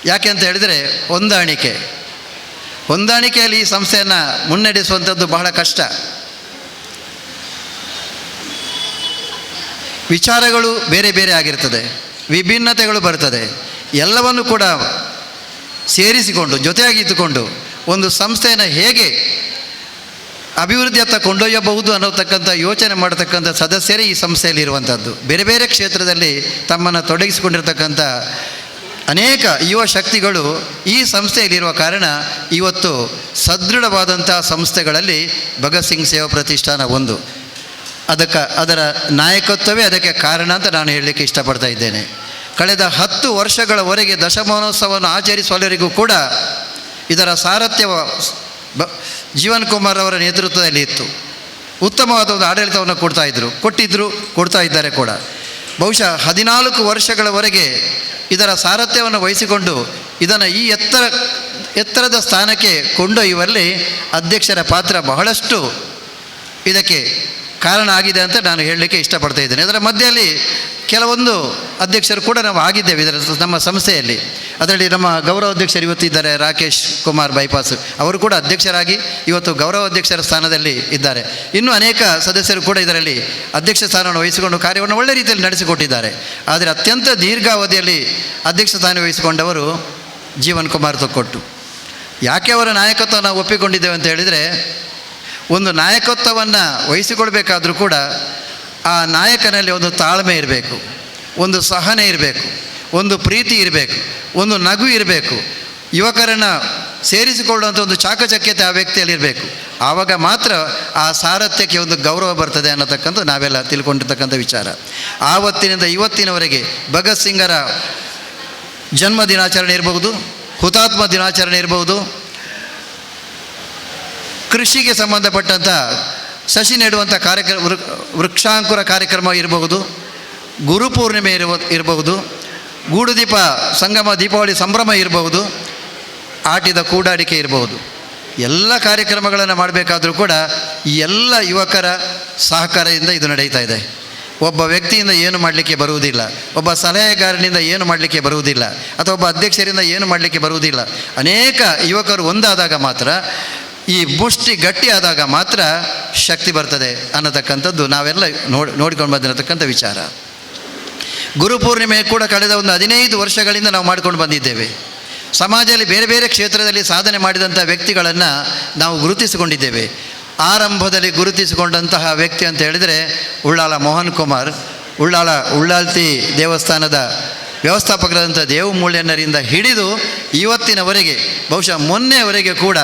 ಯಾಕೆ ಅಂತ ಹೇಳಿದರೆ ಹೊಂದಾಣಿಕೆ, ಹೊಂದಾಣಿಕೆಯಲ್ಲಿ ಈ ಸಂಸ್ಥೆಯನ್ನು ಮುನ್ನಡೆಸುವಂಥದ್ದು ಬಹಳ ಕಷ್ಟ. ವಿಚಾರಗಳು ಬೇರೆ ಬೇರೆ ಆಗಿರ್ತದೆ, ವಿಭಿನ್ನತೆಗಳು ಬರ್ತದೆ. ಎಲ್ಲವನ್ನು ಕೂಡ ಸೇರಿಸಿಕೊಂಡು ಜೊತೆಯಾಗಿ ಇದ್ದುಕೊಂಡು ಒಂದು ಸಂಸ್ಥೆಯನ್ನು ಹೇಗೆ ಅಭಿವೃದ್ಧಿಯತ್ತ ಕೊಂಡೊಯ್ಯಬಹುದು ಅನ್ನತಕ್ಕಂಥ ಯೋಚನೆ ಮಾಡತಕ್ಕಂಥ ಸದಸ್ಯರೇ ಈ ಸಂಸ್ಥೆಯಲ್ಲಿ ಇರುವಂಥದ್ದು. ಬೇರೆ ಬೇರೆ ಕ್ಷೇತ್ರದಲ್ಲಿ ತಮ್ಮನ್ನು ತೊಡಗಿಸಿಕೊಂಡಿರ್ತಕ್ಕಂಥ ಅನೇಕ ಯುವ ಶಕ್ತಿಗಳು ಈ ಸಂಸ್ಥೆಯಲ್ಲಿರುವ ಕಾರಣ ಇವತ್ತು ಸದೃಢವಾದಂಥ ಸಂಸ್ಥೆಗಳಲ್ಲಿ ಭಗತ್ ಸಿಂಗ್ ಸೇವಾ ಪ್ರತಿಷ್ಠಾನ ಒಂದು. ಅದರ ನಾಯಕತ್ವವೇ ಅದಕ್ಕೆ ಕಾರಣ ಅಂತ ನಾನು ಹೇಳಲಿಕ್ಕೆ ಇಷ್ಟಪಡ್ತಾ ಇದ್ದೇನೆ. ಕಳೆದ 10 ವರ್ಷಗಳವರೆಗೆ ದಶಮಾನೋತ್ಸವವನ್ನು ಆಚರಿಸುವವರೆಗೂ ಕೂಡ ಇದರ ಸಾರಥ್ಯ ಜೀವನ್ ಕುಮಾರ್ ಅವರ ನೇತೃತ್ವದಲ್ಲಿ ಇತ್ತು. ಉತ್ತಮವಾದ ಒಂದು ಆಡಳಿತವನ್ನು ಕೊಡ್ತಾಯಿದ್ರು, ಕೊಟ್ಟಿದ್ದರು, ಕೊಡ್ತಾ ಇದ್ದಾರೆ ಕೂಡ. ಬಹುಶಃ 14 ವರ್ಷಗಳವರೆಗೆ ಇದರ ಸಾರಥ್ಯವನ್ನು ವಹಿಸಿಕೊಂಡು ಇದನ್ನು ಈ ಎತ್ತರದ ಸ್ಥಾನಕ್ಕೆ ಕೊಂಡೊಯ್ಯುವಲ್ಲಿ ಅಧ್ಯಕ್ಷರ ಪಾತ್ರ ಬಹಳಷ್ಟು ಇದಕ್ಕೆ ಕಾರಣ ಆಗಿದೆ ಅಂತ ನಾನು ಹೇಳಲಿಕ್ಕೆ ಇಷ್ಟಪಡ್ತಾ ಇದ್ದೇನೆ. ಅದರ ಮಧ್ಯೆಯಲ್ಲಿ ಕೆಲವೊಂದು ಅಧ್ಯಕ್ಷರು ಕೂಡ ನಾವು ಆಗಿದ್ದೇವೆ ಇದರ ನಮ್ಮ ಸಂಸ್ಥೆಯಲ್ಲಿ. ಅದರಲ್ಲಿ ನಮ್ಮ ಗೌರವ ಅಧ್ಯಕ್ಷರು ಇವತ್ತಿದ್ದಾರೆ, ರಾಕೇಶ್ ಕುಮಾರ್ ಬೈಪಾಸ್ ಅವರು ಕೂಡ ಅಧ್ಯಕ್ಷರಾಗಿ ಇವತ್ತು ಗೌರವ ಅಧ್ಯಕ್ಷರ ಸ್ಥಾನದಲ್ಲಿ ಇದ್ದಾರೆ. ಇನ್ನೂ ಅನೇಕ ಸದಸ್ಯರು ಕೂಡ ಇದರಲ್ಲಿ ಅಧ್ಯಕ್ಷ ಸ್ಥಾನವನ್ನು ವಹಿಸಿಕೊಂಡು ಕಾರ್ಯವನ್ನು ಒಳ್ಳೆ ರೀತಿಯಲ್ಲಿ ನಡೆಸಿಕೊಟ್ಟಿದ್ದಾರೆ. ಆದರೆ ಅತ್ಯಂತ ದೀರ್ಘಾವಧಿಯಲ್ಲಿ ಅಧ್ಯಕ್ಷ ಸ್ಥಾನ ವಹಿಸಿಕೊಂಡವರು ಜೀವನ್ ಕುಮಾರ್ ತೊಕ್ಕೊಟ್ಟು. ಯಾಕೆ ಅವರ ನಾಯಕತ್ವ ನಾವು ಒಪ್ಪಿಕೊಂಡಿದ್ದೇವೆ ಅಂತ ಹೇಳಿದರೆ, ಒಂದು ನಾಯಕತ್ವವನ್ನು ವಹಿಸಿಕೊಳ್ಬೇಕಾದ್ರೂ ಕೂಡ ಆ ನಾಯಕನಲ್ಲಿ ಒಂದು ತಾಳ್ಮೆ ಇರಬೇಕು, ಒಂದು ಸಹನೆ ಇರಬೇಕು, ಒಂದು ಪ್ರೀತಿ ಇರಬೇಕು, ಒಂದು ನಗು ಇರಬೇಕು, ಯುವಕರನ್ನು ಸೇರಿಸಿಕೊಳ್ಳುವಂಥ ಒಂದು ಚಾಕಚಕ್ಯತೆ ಆ ವ್ಯಕ್ತಿಯಲ್ಲಿರಬೇಕು. ಆವಾಗ ಮಾತ್ರ ಆ ಸಾರಥ್ಯಕ್ಕೆ ಒಂದು ಗೌರವ ಬರ್ತದೆ ಅನ್ನತಕ್ಕಂಥ ನಾವೆಲ್ಲ ತಿಳ್ಕೊಂಡಿರ್ತಕ್ಕಂಥ ವಿಚಾರ. ಆವತ್ತಿನಿಂದ ಇವತ್ತಿನವರೆಗೆ ಭಗತ್ ಸಿಂಗರ ಜನ್ಮ ದಿನಾಚರಣೆ ಇರಬಹುದು, ಹುತಾತ್ಮ ದಿನಾಚರಣೆ ಇರಬಹುದು, ಕೃಷಿಗೆ ಸಂಬಂಧಪಟ್ಟಂಥ ಸಸಿ ನೆಡುವಂಥ ಕಾರ್ಯಕ್ರಮ, ವೃಕ್ಷಾಂಕುರ ಕಾರ್ಯಕ್ರಮ ಇರಬಹುದು, ಗುರುಪೂರ್ಣಿಮೆ ಇರಬಹುದು, ಗೂಡುದೀಪ ಸಂಗಮ ದೀಪಾವಳಿ ಸಂಭ್ರಮ ಇರಬಹುದು, ಆಟಿದ ಕೂಡಾಡಿಕೆ ಇರಬಹುದು. ಎಲ್ಲ ಕಾರ್ಯಕ್ರಮಗಳನ್ನು ಮಾಡಬೇಕಾದ್ರೂ ಕೂಡ ಈ ಎಲ್ಲ ಯುವಕರ ಸಹಕಾರದಿಂದ ಇದು ನಡೀತಾ ಇದೆ. ಒಬ್ಬ ವ್ಯಕ್ತಿಯಿಂದ ಏನು ಮಾಡಲಿಕ್ಕೆ ಬರುವುದಿಲ್ಲ, ಒಬ್ಬ ಸಲಹೆಗಾರನಿಂದ ಏನು ಮಾಡಲಿಕ್ಕೆ ಬರುವುದಿಲ್ಲ, ಅಥವಾ ಒಬ್ಬ ಅಧ್ಯಕ್ಷರಿಂದ ಏನು ಮಾಡಲಿಕ್ಕೆ ಬರುವುದಿಲ್ಲ. ಅನೇಕ ಯುವಕರು ಒಂದಾದಾಗ ಮಾತ್ರ, ಈ ಮುಷ್ಟಿ ಗಟ್ಟಿಯಾದಾಗ ಮಾತ್ರ ಶಕ್ತಿ ಬರ್ತದೆ ಅನ್ನತಕ್ಕಂಥದ್ದು ನಾವೆಲ್ಲ ನೋಡಿಕೊಂಡು ಬಂದಿರತಕ್ಕಂಥ ವಿಚಾರ. ಗುರುಪೂರ್ಣಿಮೆ ಕೂಡ ಕಳೆದ ಒಂದು 15 ವರ್ಷಗಳಿಂದ ನಾವು ಮಾಡ್ಕೊಂಡು ಬಂದಿದ್ದೇವೆ. ಸಮಾಜದಲ್ಲಿ ಬೇರೆ ಬೇರೆ ಕ್ಷೇತ್ರದಲ್ಲಿ ಸಾಧನೆ ಮಾಡಿದಂಥ ವ್ಯಕ್ತಿಗಳನ್ನು ನಾವು ಗುರುತಿಸಿಕೊಂಡಿದ್ದೇವೆ. ಆರಂಭದಲ್ಲಿ ಗುರುತಿಸಿಕೊಂಡಂತಹ ವ್ಯಕ್ತಿ ಅಂತ ಹೇಳಿದರೆ ಉಳ್ಳಾಲ ಮೋಹನ್ ಕುಮಾರ್, ಉಳ್ಳಾಲ್ತಿ ದೇವಸ್ಥಾನದ ವ್ಯವಸ್ಥಾಪಕರಾದಂಥ ದೇವಮೂಲ್ಯನರಿಂದ ಹಿಡಿದು ಇವತ್ತಿನವರೆಗೆ, ಬಹುಶಃ ಮೊನ್ನೆಯವರೆಗೆ ಕೂಡ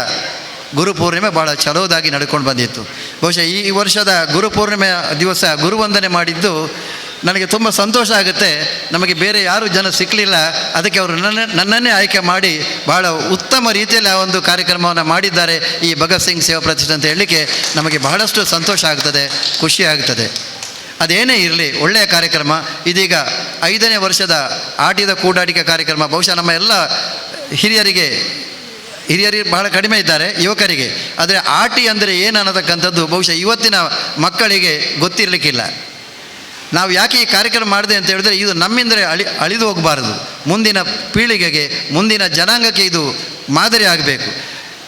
ಗುರುಪೂರ್ಣಿಮೆ ಭಾಳ ಚಲೋದಾಗಿ ನಡ್ಕೊಂಡು ಬಂದಿತ್ತು. ಬಹುಶಃ ಈ ವರ್ಷದ ಗುರುಪೂರ್ಣಿಮೆಯ ದಿವಸ ಗುರುವಂದನೆ ಮಾಡಿದ್ದು ನನಗೆ ತುಂಬ ಸಂತೋಷ ಆಗುತ್ತೆ. ನಮಗೆ ಬೇರೆ ಯಾರೂ ಜನ ಸಿಕ್ಕಲಿಲ್ಲ, ಅದಕ್ಕೆ ಅವರು ನನ್ನನ್ನೇ ಆಯ್ಕೆ ಮಾಡಿ ಭಾಳ ಉತ್ತಮ ರೀತಿಯಲ್ಲಿ ಆ ಒಂದು ಕಾರ್ಯಕ್ರಮವನ್ನು ಮಾಡಿದ್ದಾರೆ ಈ ಭಗತ್ ಸಿಂಗ್ ಸೇವಾ ಪ್ರತಿಷ್ಠಾನ ಅಂತ ಹೇಳಲಿಕ್ಕೆ ನಮಗೆ ಬಹಳಷ್ಟು ಸಂತೋಷ ಆಗ್ತದೆ, ಖುಷಿ ಆಗ್ತದೆ. ಅದೇನೇ ಇರಲಿ, ಒಳ್ಳೆಯ ಕಾರ್ಯಕ್ರಮ. ಇದೀಗ 5ನೇ ವರ್ಷದ ಆಟಿದ ಕೂಡಾಟಿಕೆ ಕಾರ್ಯಕ್ರಮ ಬಹುಶಃ ನಮ್ಮ ಎಲ್ಲ ಹಿರಿಯರಿಗೆ ಬಹಳ ಕಡಿಮೆ ಇದ್ದಾರೆ, ಯುವಕರಿಗೆ. ಆದರೆ ಆಟಿ ಅಂದರೆ ಏನು ಅನ್ನತಕ್ಕಂಥದ್ದು ಬಹುಶಃ ಇವತ್ತಿನ ಮಕ್ಕಳಿಗೆ ಗೊತ್ತಿರಲಿಕ್ಕಿಲ್ಲ. ನಾವು ಯಾಕೆ ಈ ಕಾರ್ಯಕ್ರಮ ಮಾಡಿದೆ ಅಂತ ಹೇಳಿದ್ರೆ, ಇದು ನಮ್ಮಿಂದಲೇ ಅಳಿದು ಹೋಗಬಾರದು, ಮುಂದಿನ ಪೀಳಿಗೆಗೆ, ಮುಂದಿನ ಜನಾಂಗಕ್ಕೆ ಇದು ಮಾದರಿ ಆಗಬೇಕು.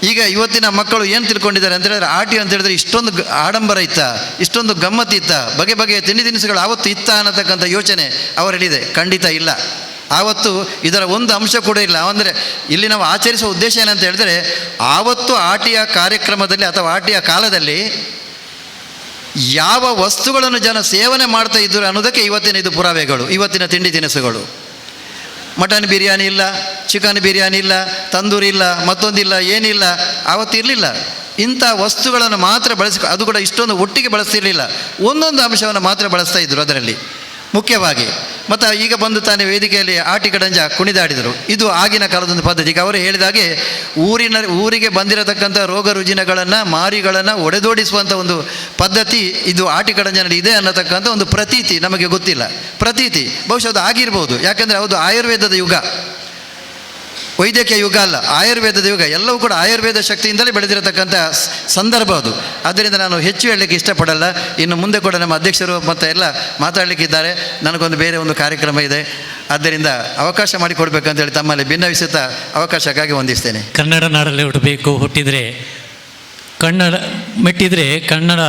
ಈಗ ಇವತ್ತಿನ ಮಕ್ಕಳು ಏನು ತಿಳ್ಕೊಂಡಿದ್ದಾರೆ ಅಂತ ಹೇಳಿದ್ರೆ, ಆಟಿ ಅಂತ ಹೇಳಿದ್ರೆ ಇಷ್ಟೊಂದು ಆಡಂಬರ ಇತ್ತ, ಇಷ್ಟೊಂದು ಗಮ್ಮತ್ತಿತ್ತ, ಬಗೆ ಬಗೆಯ ತಿಂಡಿ ತಿನಿಸುಗಳು ಆವತ್ತು ಇತ್ತ ಅನ್ನತಕ್ಕಂಥ ಯೋಚನೆ ಅವರಲ್ಲಿದೆ. ಖಂಡಿತ ಇಲ್ಲ, ಆವತ್ತು ಇದರ ಒಂದು ಅಂಶ ಕೂಡ ಇಲ್ಲ. ಅಂದರೆ ಇಲ್ಲಿ ನಾವು ಆಚರಿಸುವ ಉದ್ದೇಶ ಏನಂತ ಹೇಳಿದ್ರೆ, ಆವತ್ತು ಆಟಿಯ ಕಾರ್ಯಕ್ರಮದಲ್ಲಿ ಅಥವಾ ಆಟಿಯ ಕಾಲದಲ್ಲಿ ಯಾವ ವಸ್ತುಗಳನ್ನು ಜನ ಸೇವನೆ ಮಾಡ್ತಾ ಇದ್ದರು ಅನ್ನೋದಕ್ಕೆ ಇವತ್ತಿನ ಇದು ಪುರಾವೆಗಳು, ಇವತ್ತಿನ ತಿಂಡಿ ತಿನಿಸುಗಳು. ಮಟನ್ ಬಿರಿಯಾನಿ ಇಲ್ಲ, ಚಿಕನ್ ಬಿರಿಯಾನಿ ಇಲ್ಲ, ತಂದೂರಿ ಇಲ್ಲ, ಮತ್ತೊಂದಿಲ್ಲ, ಏನಿಲ್ಲ, ಆವತ್ತು ಇರಲಿಲ್ಲ. ಇಂಥ ವಸ್ತುಗಳನ್ನು ಮಾತ್ರ ಬಳಸಿ, ಅದು ಕೂಡ ಇಷ್ಟೊಂದು ಒಟ್ಟಿಗೆ ಬಳಸ್ತಿರಲಿಲ್ಲ, ಒಂದೊಂದು ಅಂಶವನ್ನು ಮಾತ್ರ ಬಳಸ್ತಾ ಇದ್ದರು ಅದರಲ್ಲಿ ಮುಖ್ಯವಾಗಿ. ಮತ್ತು ಈಗ ಬಂದು ತಾನೇ ವೇದಿಕೆಯಲ್ಲಿ ಆಟಿ ಕಡಂಜ ಕುಣಿದಾಡಿದರು. ಇದು ಆಗಿನ ಕಾಲದೊಂದು ಪದ್ಧತಿ. ಈಗ ಅವರು ಹೇಳಿದಾಗೆ ಊರಿಗೆ ಬಂದಿರತಕ್ಕಂಥ ರೋಗ ರುಜಿನಗಳನ್ನು, ಮಾರಿಗಳನ್ನು ಒಡೆದೋಡಿಸುವಂಥ ಒಂದು ಪದ್ಧತಿ ಇದು ಆಟಿ ಕಡಂಜನಲ್ಲಿ ಇದೆ ಅನ್ನತಕ್ಕಂಥ ಒಂದು ಪ್ರತೀತಿ ನಮಗೆ ಗೊತ್ತಿಲ್ಲ. ಪ್ರತೀತಿ ಬಹುಶಃ ಅದು ಆಗಿರ್ಬೋದು, ಯಾಕೆಂದರೆ ಅದು ಆಯುರ್ವೇದದ ಯುಗ, ವೈದ್ಯಕೀಯ ಯುಗ ಅಲ್ಲ, ಆಯುರ್ವೇದದ ಯುಗ. ಎಲ್ಲವೂ ಕೂಡ ಆಯುರ್ವೇದ ಶಕ್ತಿಯಿಂದಲೇ ಬೆಳೆದಿರತಕ್ಕಂಥ ಸಂದರ್ಭ ಅದು. ಆದ್ದರಿಂದ ನಾನು ಹೆಚ್ಚು ಹೇಳಲಿಕ್ಕೆ ಇಷ್ಟಪಡಲ್ಲ. ಇನ್ನು ಮುಂದೆ ಕೂಡ ನಮ್ಮ ಅಧ್ಯಕ್ಷರು ಮತ್ತು ಎಲ್ಲ ಮಾತಾಡಲಿಕ್ಕಿದ್ದಾರೆ. ನನಗೊಂದು ಬೇರೆ ಒಂದು ಕಾರ್ಯಕ್ರಮ ಇದೆ, ಆದ್ದರಿಂದ ಅವಕಾಶ ಮಾಡಿಕೊಡ್ಬೇಕಂತೇಳಿ ತಮ್ಮಲ್ಲಿ ಭಿನ್ನವಿಸುತ್ತಾ ಅವಕಾಶಕ್ಕಾಗಿ ವಂದಿಸ್ತೇನೆ. ಕನ್ನಡ ನಾಡಲ್ಲೇ ಹುಟ್ಟಬೇಕು, ಹುಟ್ಟಿದರೆ ಕನ್ನಡ ಮೆಟ್ಟಿದರೆ ಕನ್ನಡ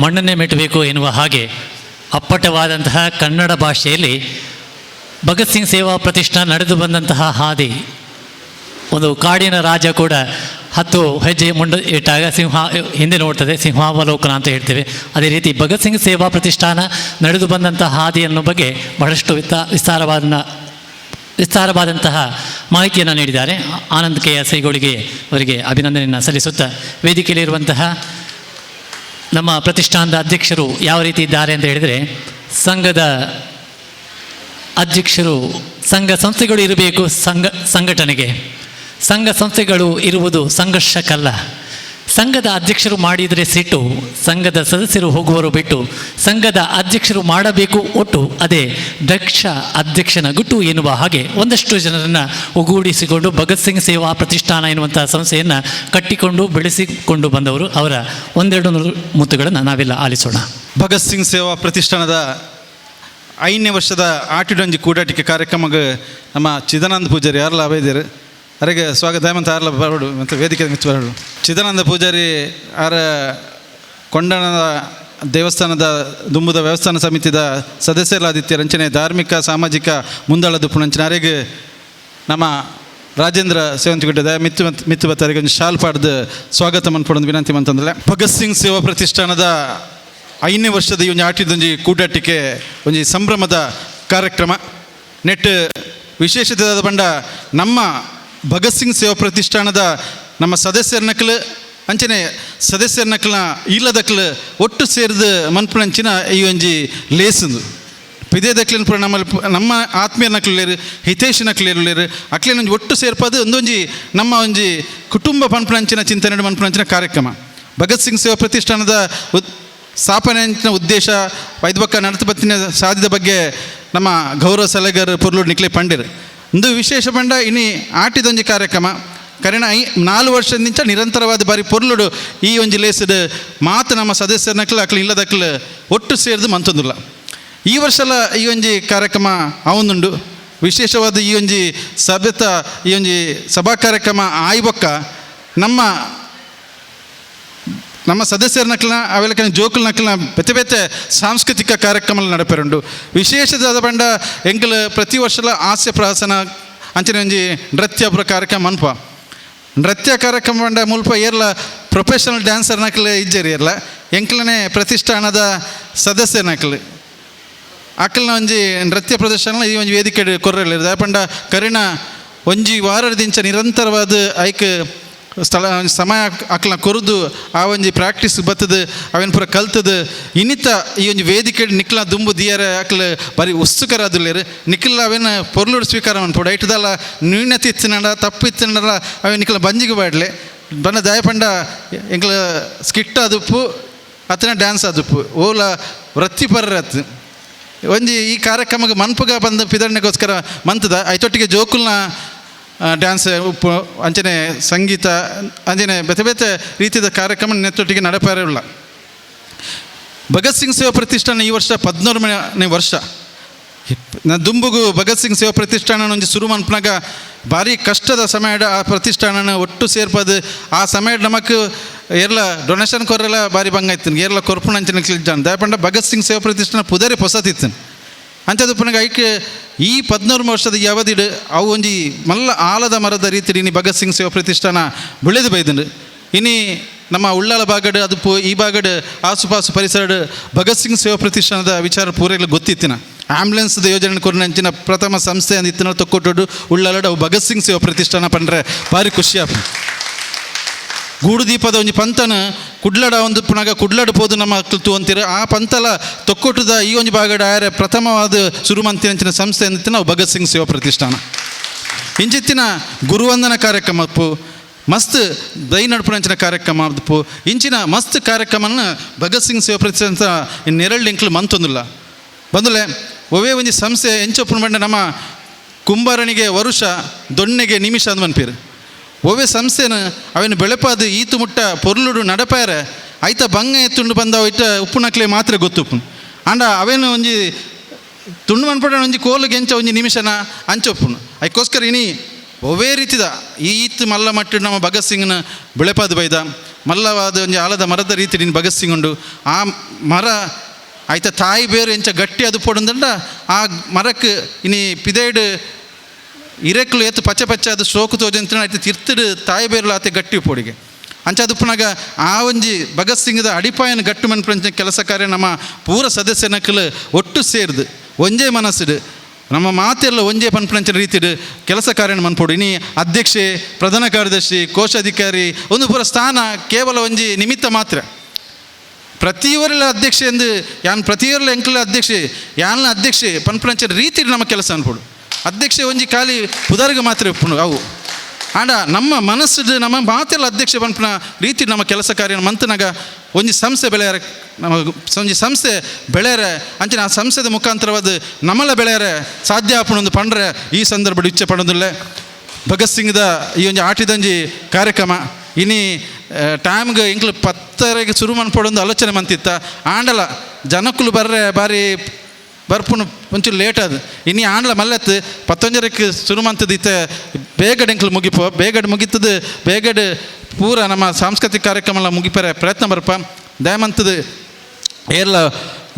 ಮಣ್ಣನ್ನೇ ಮೆಟ್ಟಬೇಕು ಎನ್ನುವ ಹಾಗೆ ಅಪ್ಪಟವಾದಂತಹ ಕನ್ನಡ ಭಾಷೆಯಲ್ಲಿ ಭಗತ್ ಸಿಂಗ್ ಸೇವಾ ಪ್ರತಿಷ್ಠಾನ ನಡೆದು ಬಂದಂತಹ ಹಾದಿ. ಒಂದು ಕಾಡಿನ ರಾಜ ಕೂಡ 10 ಹೆಜ್ಜೆ ಮುಂದೆ ಇಟ್ಟಾಗ ಸಿಂಹ ಹಿಂದೆ ನೋಡ್ತದೆ, ಸಿಂಹಾವಲೋಕನ ಅಂತ ಹೇಳ್ತೇವೆ. ಅದೇ ರೀತಿ ಭಗತ್ ಸಿಂಗ್ ಸೇವಾ ಪ್ರತಿಷ್ಠಾನ ನಡೆದು ಬಂದಂತಹ ಹಾದಿಯನ್ನು ಬಗ್ಗೆ ಬಹಳಷ್ಟು ವಿಸ್ತಾರವಾದಂತಹ ಮಾಹಿತಿಯನ್ನು ನೀಡಿದ್ದಾರೆ. ಆನಂದ್ ಕೆ ಸೈಗೋಳಿಗೆ ಅವರಿಗೆ ಅಭಿನಂದನೆಯನ್ನು ಸಲ್ಲಿಸುತ್ತಾ, ವೇದಿಕೆಯಲ್ಲಿರುವಂತಹ ನಮ್ಮ ಪ್ರತಿಷ್ಠಾನದ ಅಧ್ಯಕ್ಷರು ಯಾವ ರೀತಿ ಇದ್ದಾರೆ ಅಂತ ಹೇಳಿದರೆ, ಸಂಘದ ಅಧ್ಯಕ್ಷರು, ಸಂಘ ಸಂಸ್ಥೆಗಳು ಇರಬೇಕು, ಸಂಘಟನೆಗೆ ಸಂಘ ಸಂಸ್ಥೆಗಳು ಇರುವುದು ಸಂಘರ್ಷಕ್ಕಲ್ಲ. ಸಂಘದ ಅಧ್ಯಕ್ಷರು ಮಾಡಿದರೆ ಸಿಟ್ಟು, ಸಂಘದ ಸದಸ್ಯರು ಹೋಗುವರು ಬಿಟ್ಟು, ಸಂಘದ ಅಧ್ಯಕ್ಷರು ಮಾಡಬೇಕು ಒಟ್ಟು, ಅದೇ ದಕ್ಷ ಅಧ್ಯಕ್ಷನ ಗುಟ್ಟು ಎನ್ನುವ ಹಾಗೆ ಒಂದಷ್ಟು ಜನರನ್ನು ಒಗ್ಗೂಡಿಸಿಕೊಂಡು ಭಗತ್ ಸಿಂಗ್ ಸೇವಾ ಪ್ರತಿಷ್ಠಾನ ಎನ್ನುವಂಥ ಸಂಸ್ಥೆಯನ್ನು ಕಟ್ಟಿಕೊಂಡು ಬೆಳೆಸಿಕೊಂಡು ಬಂದವರು. ಅವರ ಒಂದೆರಡು ನೂರು ಮುತ್ತುಗಳನ್ನು ನಾವೆಲ್ಲ ಆಲಿಸೋಣ. ಭಗತ್ ಸಿಂಗ್ ಸೇವಾ ಪ್ರತಿಷ್ಠಾನದ 5ನೇ ವರ್ಷದ ಆಟಿಡೊಂಜಿ ಕೂಡಾಟಿಕೆ ಕಾರ್ಯಕ್ರಮಕ್ಕೆ ನಮ್ಮ ಚಿದಾನಂದ ಪೂಜಾರಿ ಯಾರಲ್ಲ ಅವೇದಿರು ಅರೆಗೆ ಸ್ವಾಗತ. ಮತ್ತು ಯಾರಲ್ಲ ಬರಡು ಮತ್ತು ವೇದಿಕೆ ಮಿಚ್ಚು ಬರಡು. ಚಿದಾನಂದ ಪೂಜಾರಿ ಆರ ಕೊಂಡಣದ ದೇವಸ್ಥಾನದ ದುಂಬುದ ವ್ಯವಸ್ಥಾನ ಸಮಿತಿದ ಸದಸ್ಯರಾದಿತ್ಯ ರಂಚನೆ ಧಾರ್ಮಿಕ ಸಾಮಾಜಿಕ ಮುಂದಾಳದ ಪುಣಂಚನೆ ಅರೆಗೆ ನಮ್ಮ ರಾಜೇಂದ್ರ ಸೇವಂತಿಗುಡ್ಡದ ಮಿತ್ತು ಮತ್ತು ಮಿತ್ತು ಬತ್ತರಿಗೆ ಒಂದು ಶಾಲ್ ಪಾಡ್ದು ಸ್ವಾಗತ ಮನ್ಪಡೊಂದು ವಿನಂತಿ ಮಂತಂದ್ರೆ. ಭಗತ್ ಸಿಂಗ್ ಸೇವಾ ಪ್ರತಿಷ್ಠಾನದ 5ನೇ ವರ್ಷದ ಈ ಒಂದು ಆಟಿದೊಂಜಿ ಕೂಟಾಟಿಕೆ ಒಂಜಿ ಸಂಭ್ರಮದ ಕಾರ್ಯಕ್ರಮ ನೆಟ್ ವಿಶೇಷತೆ ಬಂಡ ನಮ್ಮ ಭಗತ್ ಸಿಂಗ್ ಸೇವಾ ಪ್ರತಿಷ್ಠಾನದ ನಮ್ಮ ಸದಸ್ಯರ ನಕಲು ಅಂಚನೆ ಸದಸ್ಯರ ನಕಲ್ನ ಇಲ್ಲದಕ್ಲು ಒಟ್ಟು ಸೇರಿದ ಮನ್ಪುನಂಚಿನ ಈ ಒಂಜಿ ಲೇಸುಂದು ಪಿದೇ ದಕ್ಲಿನ ಪೂರ ನಮ್ಮಲ್ಲಿ ನಮ್ಮ ಆತ್ಮೀಯ ನಕ್ಲೇರು ಹಿತೇಶ್ ನಕ್ಲೇರುಲೇರು ಅಕ್ಲೇನ ಒಂಜಿ ಒಟ್ಟು ಸೇರ್ಪದು ಒಂದೊಂಜಿ ನಮ್ಮ ಒಂಜಿ ಕುಟುಂಬ ಪನ್ಪುನಂಚಿನ ಚಿಂತನೆ ಮನ್ಪುನಂಚಿನ ಕಾರ್ಯಕ್ರಮ. ಭಗತ್ ಸಿಂಗ್ ಸೇವಾ ಪ್ರತಿಷ್ಠಾನದ ಸ್ಥಾಪನೆ ಅಂಚಿನ ಉದ್ದೇಶ ವೈದ್ಯಬಕ್ಕ ನಡತಬತ್ತಿನ ಸಾಧ್ಯದ ಬಗ್ಗೆ ನಮ್ಮ ಗೌರವ ಸಲಹೆಗಾರ ಪೊರ್ಲುಡ್ ನಿಕ್ಲೆ ಪಂಡಿರ್. ಒಂದು ವಿಶೇಷ ಪಂಡ ಇನಿ ಆಟಿದೊಂಜಿ ಕಾರ್ಯಕ್ರಮ ಕರೆಣ 4 ವರ್ಷದಿಂದ ನಿರಂತರವಾದ ಬಾರಿ ಪೊರ್ಲುಡು ಈ ಒಂಜಿ ಲೇಸದ ಮಾತು ನಮ್ಮ ಸದಸ್ಯರ ನಕ್ಲು ಅಕ್ಲು ಇಲ್ಲದಕ್ಲು ಒಟ್ಟು ಸೇರಿದು ಮಂತೊಂದುಲ್ಲ. ಈ ವರ್ಷಲ ಈ ಒಂಜಿ ಕಾರ್ಯಕ್ರಮ ಅವನುಂಡು. ವಿಶೇಷವಾದ ಈ ಒಂಜಿ ಸಭೆತ ಈ ಒಂಜಿ ಸಭಾ ಕಾರ್ಯಕ್ರಮ ಆಯ್ಬೊಕ್ಕ ನಮ್ಮ ನಮ್ಮ ಸದಸ್ಯರ ನಕ್ಲನ ಅವೆಲ್ಲ ಜೋಕುಲ್ ನಕ್ಲನ ಬೆತ್ತೆ ಬೆತ್ತೆ ಸಾಂಸ್ಕೃತಿಕ ಕಾರ್ಯಕ್ರಮ ನಡಪೆರುಂಡು. ವಿಶೇಷದಾದ ಪಂಡ ಎಂಕಲ್ ಪ್ರತಿ ವರ್ಷಲ ಹಾಸ್ಯ ಪ್ರಹಸನ ಅಂಚನೆ ಒಂಜಿ ನೃತ್ಯ ಪೂರ ಕಾರ್ಯಕ್ರಮ ಮನ್ಪ. ನೃತ್ಯ ಕಾರ್ಯಕ್ರಮ ಪಂಡ ಮುಲ್ಪ ಏರ್ಲ ಪ್ರೊಫೆಷನಲ್ ಡ್ಯಾನ್ಸರ್ ನಕ್ಲು ಇಜ್ಜರಿ ಏರ್ಲ ಎಂಕ್ಲನೆ ಪ್ರತಿಷ್ಠಾನದ ಸದಸ್ಯರ ನಕ್ಲು ಅಕ್ಕಲ್ನ ಒಂಜಿ ನೃತ್ಯ ಪ್ರದರ್ಶನ ಈ ಒಂಜಿ ವೇದಿಕೆ ಕೊರ್ರಲ್ಲ. ಪಂಡ ಕರಿಣ ಒಂಜಿ ವಾರದಿಂಚ ನಿರಂತರವಾದ ಐಕ್ ಸ್ಥಳ ಸಮಯ ಅಕ್ಲ ಕೊರದು ಆ ಒಂಜಿ ಪ್ರಾಕ್ಟೀಸ್ ಬತ್ತದ ಅವೇನು ಪೂರ ಕಲ್ತದ ಇನ್ನಿತ ಈ ಒಂಜಿ ವೇದಿಕೆ ನಿಕ್ಲ ದುಂಬು ದಿಯರ ಅಕ್ಲ ಬಾರಿ ಉತ್ಸುಕರಾದುಲ್ಲೇರು ನಿಕ್ಲ ಅವೇನು ಪೊರ್ಲುಡು ಸ್ವೀಕಾರ ಮನ್ಪೊಡು. ಐಟದಲ್ಲ ನ್ಯೂನತೆ ಇತ್ತಿನಡ ತಪ್ಪು ಇತ್ತಿನಡ ಅವೇನು ನಿಕ್ಲ ಬಂಜಿಗೆ ಬಾಡ್ಲೆ ಬಣ್ಣ ದಯಪಂಡ ಎಂಕ್ಲ ಸ್ಕಿಟ್ ಅದುಪ್ಪು ಅತನ ಡ್ಯಾನ್ಸ್ ಅದುಪ್ಪು ಓಲ ವೃತ್ತಿಪರರತ್ತು ಒಂಜಿ ಈ ಕಾರ್ಯಕ್ರಮಕ್ಕೆ ಮನ್ಪುಗ ಬಂದು ಪಿದಣ್ಣೆಗೋಸ್ಕರ ಮಂತದ ಐತೊಟ್ಟಿಗೆ ಜೋಕುಲ್ನ ಡ್ಯಾನ್ಸ್ ಉಪ್ಪು ಅಂಚನೆ ಸಂಗೀತ ಅಂಚನೆ ಬೇತೆ ಬೇತೆ ರೀತಿಯ ಕಾರ್ಯಕ್ರಮ ನೆತ್ತೊಟ್ಟಿಗೆ ನಡಪಾರಿಲ್ಲ. ಭಗತ್ ಸಿಂಗ್ ಸೇವಾ ಪ್ರತಿಷ್ಠಾನ ಈ ವರ್ಷ 14ನೇ ವರ್ಷ. ದುಂಬುಗು ಭಗತ್ ಸಿಂಗ್ ಸೇವಾ ಪ್ರತಿಷ್ಠಾನ ಒಂಜಿ ಸುರು ಮನ್ಪುನಗ ಭಾರಿ ಕಷ್ಟದ ಸಮಯ ಆ ಪ್ರತಿಷ್ಠಾನನ ಒಟ್ಟು ಸೇರ್ಪದು ಆ ಸಮಯ ನಮಕ್ ಏರ್ಲ ಡೊನೇಷನ್ ಕೊರ್ರೆಲ್ಲ ಭಾರಿ ಭಂಗ ಇತ್ತು ಏರ್ಲ ಕೊರ್ಪುಣ ಅಂಚನೆ ಕ್ಲಿಜ್ಜಾನ್ ದಯಪಂಡ ಭಗತ್ ಸಿಂಗ್ ಸೇವಾ ಪ್ರತಿಷ್ಠಾನ ಪುದರಿ ಪೊಸತಿತ್ತು ಅಂಚದು ಪುನಗ ಐಕ್ ಈ 14 ವರ್ಷದ ಅವಧಿಡ್ ಅವು ಒಂಜಿ ಮಲ್ಲ ಆಲದ ಮರದ ರೀತಿಯಲ್ಲಿ ಇನಿ ಭಗತ್ ಸಿಂಗ್ ಸೇವಾ ಪ್ರತಿಷ್ಠಾನ ಬೆಳೆದು ಬೈದಂಡು. ಇನಿ ನಮ್ಮ ಉಳ್ಳಾಲ ಭಾಗಡ್ ಅದು ಈ ಭಾಗಡ್ ಆಸುಪಾಸು ಪರಿಸರಡ್ ಭಗತ್ ಸಿಂಗ್ ಸೇವಾ ಪ್ರತಿಷ್ಠಾನದ ವಿಚಾರ ಪೂರೆಲ್ಲ ಗೊತ್ತಿತ್ತಿನ. ಆಂಬ್ಯುಲೆನ್ಸ್ದ ಯೋಜನೆ ಕೊರಿನಂಚಿನ ಪ್ರಥಮ ಸಂಸ್ಥೆ ಅಂದ್ ಇತ್ತಿನ ತೊಕ್ಕೊಟ್ಟು ಉಳ್ಳಾಲಡ್ ಅವು ಭಗತ್ ಸಿಂಗ್ ಸೇವಾ ಪ್ರತಿಷ್ಠಾನ ಪಂಡ್ರೆ ಭಾರಿ ಖುಷಿ ಆಪುಂಡು. ಗೂಡುದೀಪದ ಒಂಜಿ ಪಂತನ ಕುಡ್ಲಡ ಒಂದು ಪುನಗ ಕುಡ್ಲಡ್ ಪೋದು ನಮ್ಮ ಅಕ್ಲು ಅಂತೀರ ಆ ಪಂತಲ ತೊಕ್ಕೊಟ್ಟದ ಈ ಒಂಜಿ ಭಾಗಡ್ ಆಯರೆ ಪ್ರಥಮವಾದ ಸುರುಮಂತಿನಂಚಿನ ಸಂಸ್ಥೆ ಅಂದಿತ್ತಿನ ಅವು ಭಗತ್ ಸಿಂಗ್ ಸೇವಾ ಪ್ರತಿಷ್ಠಾನ. ಇಂಚಿತ್ತಿನ ಗುರುವಂದನ ಕಾರ್ಯಕ್ರಮ ಅಪ್ಪು ಮಸ್ತ್ ದೈ ನಡ್ಪುನಂಚಿನ ಕಾರ್ಯಕ್ರಮ ಅಪ್ಪು ಇಂಚಿನ ಮಸ್ತ್ ಕಾರ್ಯಕ್ರಮನ ಭಗತ್ ಸಿಂಗ್ ಸೇವಾ ಪ್ರತಿಷ್ಠಾನ ನೆರಳು ಎಂಕ್ಲು ಮಂತೊಂದಿಲ್ಲ. ಬಂದುಲೆ ಒವೇ ಒಂಜಿ ಸಂಸ್ಥೆ ಎಂಚೊಪ್ಪುನ ಬಂಡ ನಮ್ಮ ಕುಂಬಾರನಿಗೆ ವರುಷ ದೊಣ್ಣೆಗೆ ನಿಮಿಷ ಅಂದ್ ಮನ್ಪೀರು. ಒವ್ವೆ ಸಂಸ್ಥೆನ ಅವೇನು ಬೆಳಪಾದ ಈತು ಮುಟ್ಟ ಪೊರ್ಲುಡು ನಡಪಾರೆ ಐತ ಬಂಗ ಎತ್ತುಂಡು ಬಂದ ಇಟ್ಟ ಉಪ್ಪುನಕ್ಲೆ ಮಾತ್ರ ಗೊತ್ತುಪ್ಪು. ಆಂಡ ಅವೇನು ಒಂಜಿ ತುಂಡು ಮನ್ಪಡ ಒಂಜಿ ಕೋಲು ಗೆಂಚ ಒಂಜಿ ನಿಮಿಷನ ಅಂಚೊಪ್ಪುನು. ಅದಕ್ಕೋಸ್ಕರ ಇನಿ ಒವ್ವೇ ರೀತಿದ ಈತ್ ಮಲ್ಲ ಮಟ್ಟು ನಮ್ಮ ಭಗತ್ ಸಿಂಗ್ನ ಬೆಳೆಪಾದ ಬೈದ ಮಲ್ಲವಾದ ಒಂಜಿ ಆಲದ ಮರದ ರೀತಿ ನೀನು ಭಗತ್ ಸಿಂಗ್ ಉಂಡು ಆ ಮರ ಆಯ್ತ ತಾಯಿ ಬೇರು ಎಂಚ ಗಟ್ಟಿ ಅದು ಪೊಡಂದಂಡ ಆ ಮರಕ್ಕೆ ಇನಿ ಪಿದೇಡು ಇರೆಕ್ಲು ಏತು ಪಚ್ಚೆ ಪಚ್ಚೆ ಅದು ಶೋಕು ತೋಜಂತ ಆಯ್ತು ತಿರ್ತಡು ತಾಯಿ ಬೇರುಲು ಆತೆ ಗಟ್ಟಿ ಪೊಡಿಗೆ ಅಂಚ ಪುನಗ ಆ ಒಂಜಿ ಭಗತ್ ಸಿಂಗ್ದ ಅಡಿಪಾಯನ ಗಟ್ಟು ಮನ್ಪಂಚ ಕೆಲಸ ಕಾರ್ಯ ನಮ್ಮ ಪೂರ ಸದಸ್ಯನಕ್ಲು ಒಟ್ಟು ಸೇರ್ದು ಒಂಜೇ ಮನಸ್ಸುಡು ನಮ್ಮ ಮಾತೆಲ್ಲ ಒಂಜೇ ಪನ್ಪಂಚಿನ ರೀತಿಡು ಕೆಲಸ ಕಾರ್ಯ ಮನ್ಪೊಡು. ಇನಿ ಅಧ್ಯಕ್ಷೆ ಪ್ರಧಾನ ಕಾರ್ಯದರ್ಶಿ ಕೋಶಾಧಿಕಾರಿ ಒಂದು ಪೂರ ಸ್ಥಾನ ಕೇವಲ ಒಂಜಿ ನಿಮಿತ್ತ ಮಾತ್ರ. ಪ್ರತಿಯವರೆಲ್ಲ ಅಧ್ಯಕ್ಷೆ ಎಂದು ಯಾನ್ ಪ್ರತಿಯವರೆಲ್ಲ ಎಂಕಲ ಅಧ್ಯಕ್ಷೆ ಯಾನ್ಲ ಅಧ್ಯಕ್ಷೆ ಪನ್ಪಂಚಿನ ರೀತಿಡು ನಮ್ಮ ಕೆಲಸ ಅನ್ಪೊಡು. ಅಧ್ಯಕ್ಷೆ ಒಂಜಿ ಖಾಲಿ ಪುದರ್ಗೆ ಮಾತ್ರ ಉಪ್ಪುಂಡು ಅವು ಆಂಡ ನಮ್ಮ ಮನಸ್ಸು ನಮ್ಮ ಮಾತೆಲ್ಲ ಅಧ್ಯಕ್ಷ ಪನ್ಪುನ ರೀತಿ ನಮ್ಮ ಕೆಲಸ ಕಾರ್ಯ ಮಂತನಾಗ ಒಂಜಿ ಸಂಸ್ಥೆ ಬೆಳೆಯರೆ, ನಮ್ಮ ಒಂಜಿ ಸಂಸ್ಥೆ ಬೆಳೆಯರೆ ಅಂಚಿನ ಆ ಸಂಸ್ಥೆದ ಮುಖಾಂತರವಾದ ನಮ್ಮಲ್ಲ ಬೆಳೆಯರೆ ಸಾಧ್ಯ ಆಪುಣೊಂದು ಪಂಡ್ರೆ ಈ ಸಂದರ್ಭಡ್ ಇಚ್ಛೆ ಪಡೋದಿಲ್ಲ. ಭಗತ್ ಸಿಂಗ್ದ ಈ ಒಂಜಿ ಆಟಿದಂಜಿ ಕಾರ್ಯಕ್ರಮ ಇನಿ ಟೈಮ್ಗೆ ಎಂಕ್ಲು 10ಗೆ ಶುರು ಮನ್ಪೊಡೊಂದು ಆಲೋಚನೆ ಮಂತಿತ್ತ. ಆಂಡಲ ಜನಕ್ಕುಲು ಬರ್ರೆ ಬಾರಿ ಬರ್ಪುನು ಒಂಚೂರು ಲೇಟ್ ಅದು. ಇನಿ ಆಂಡ್ಲ ಮಲ್ಲೆತ್ತು 11ಕ್ಕೆ ಶುರು ಮಂತದ್ದು ಇತ್ತ ಬೇಗಡೆ ಎಂಕ್ಲು ಮುಗಿಪೋ, ಬೇಗಡೆ ಮುಗಿತದು ಬೇಗಡೆ ಪೂರ ನಮ್ಮ ಸಾಂಸ್ಕೃತಿಕ ಕಾರ್ಯಕ್ರಮ ಎಲ್ಲ ಮುಗಿಪರೆ ಪ್ರಯತ್ನ ಬರ್ಪ. ದಯಮಂತದ್ದು ಏರ್ಲ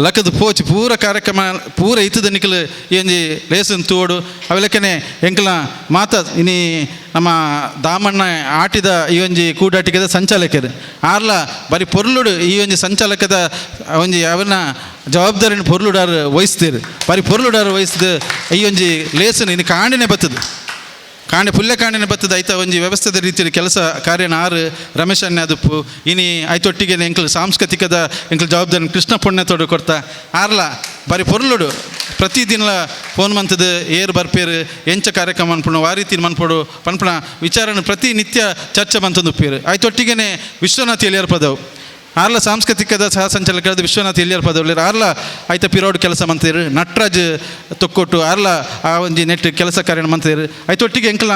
ಲಕ್ಕದ ಪೋಚ್ ಪೂರ ಕಾರ್ಯಕ್ರಮ ಪೂರ ಇತ್ತದ ನಿಕ್ಲು ಈ ಒಂಜಿ ಲೇಸನ್ ತೋಡು ಅವೆಲಕ್ಕನೆ ಎಂಕ್ಲ ಮಾತ ಇನಿ ನಮ್ಮ ದಾಮಣ್ಣ ಆಟಿದ ಈ ಒಂಜಿ ಕೂಡಾಟಿಕೆದ ಸಂಚಾಲಕರು ಆರ್ಲ ಬರಿ ಪೊರ್ಲುಡು ಈ ಒಂಜಿ ಸಂಚಾಲಕದ ಒಂಜಿ ಅವನ ಜವಾಬ್ದಾರಿನ ಪೊರ್ಲುಡಾರು ವಹಿಸ್ತೀರು, ಬರಿ ಪೊರ್ಲುಡಾರು ವಹಿಸ್ದು ಈ ಒಂಜಿ ಲೇಸನ್ ಇನ್ನು ಕಾಂಡಿನೇ ಬತ್ತದು, ಕಾಂಡೆ ಪುಲ್ಯ ಕಾಂಡಿನ ಬತ್ತದ ಐತ ಒಂಜಿ ವ್ಯವಸ್ಥೆದ ರೀತಿಯಲ್ಲಿ ಕೆಲಸ ಕಾರ್ಯನ ಆರು ರಮೇಶ್ ಅಣ್ಣ ಅದುಪ್ಪು ಇನಿ ಐತೊಟ್ಟಿಗೆ ಎಂಕ್ಲು ಸಾಂಸ್ಕೃತಿಕದ ಎಂಕ್ಲು ಜವಾಬ್ದಾರಿ ಕೃಷ್ಣ ಪುಣ್ಯ ತೊಡು ಕೊಡ್ತಾ ಆರ್ಲ ಬರಿ ಪೊರ್ಲುಡು ಪ್ರತಿದಿನ ಫೋನ್ ಮಂತದ ಏರು ಬರ್ಪೇರು ಎಂಚ ಕಾರ್ಯಕ್ರಮ ಅನ್ಪುಣ ಆ ರೀತಿ ಮನ್ಪೊಡು ಪನ್ಪುಣ ವಿಚಾರನ ಪ್ರತಿನಿತ್ಯ ಚರ್ಚೆ ಮಂತಂದು ಉಪ್ಪೇರು. ಐತೊಟ್ಟಿಗೆನೆ ವಿಶ್ವನಾಥ್ ಎಲಿಯರ್ ಪದವು ಆರ್ಲ ಸಾಂಸ್ಕೃತಿಕದ ಸಹ ಸಂಚಾಲಕರಾದ ವಿಶ್ವನಾಥ್ ಎಲಿಯರ್ ಪದವು ಆರ್ಲ ಐತ ಪಿರೋಡ್ ಕೆಲಸ ಮಂತಿರು, ನಟರಾಜ್ ತೊಕ್ಕೊಟ್ಟು ಆರ್ಲ ಆ ಒಂಜಿ ನೆಟ್ ಕೆಲಸ ಕಾರ್ಯ ಮಂತಿರು. ಐತೊಟ್ಟಿಗೆ ಎಂಕ್ಲ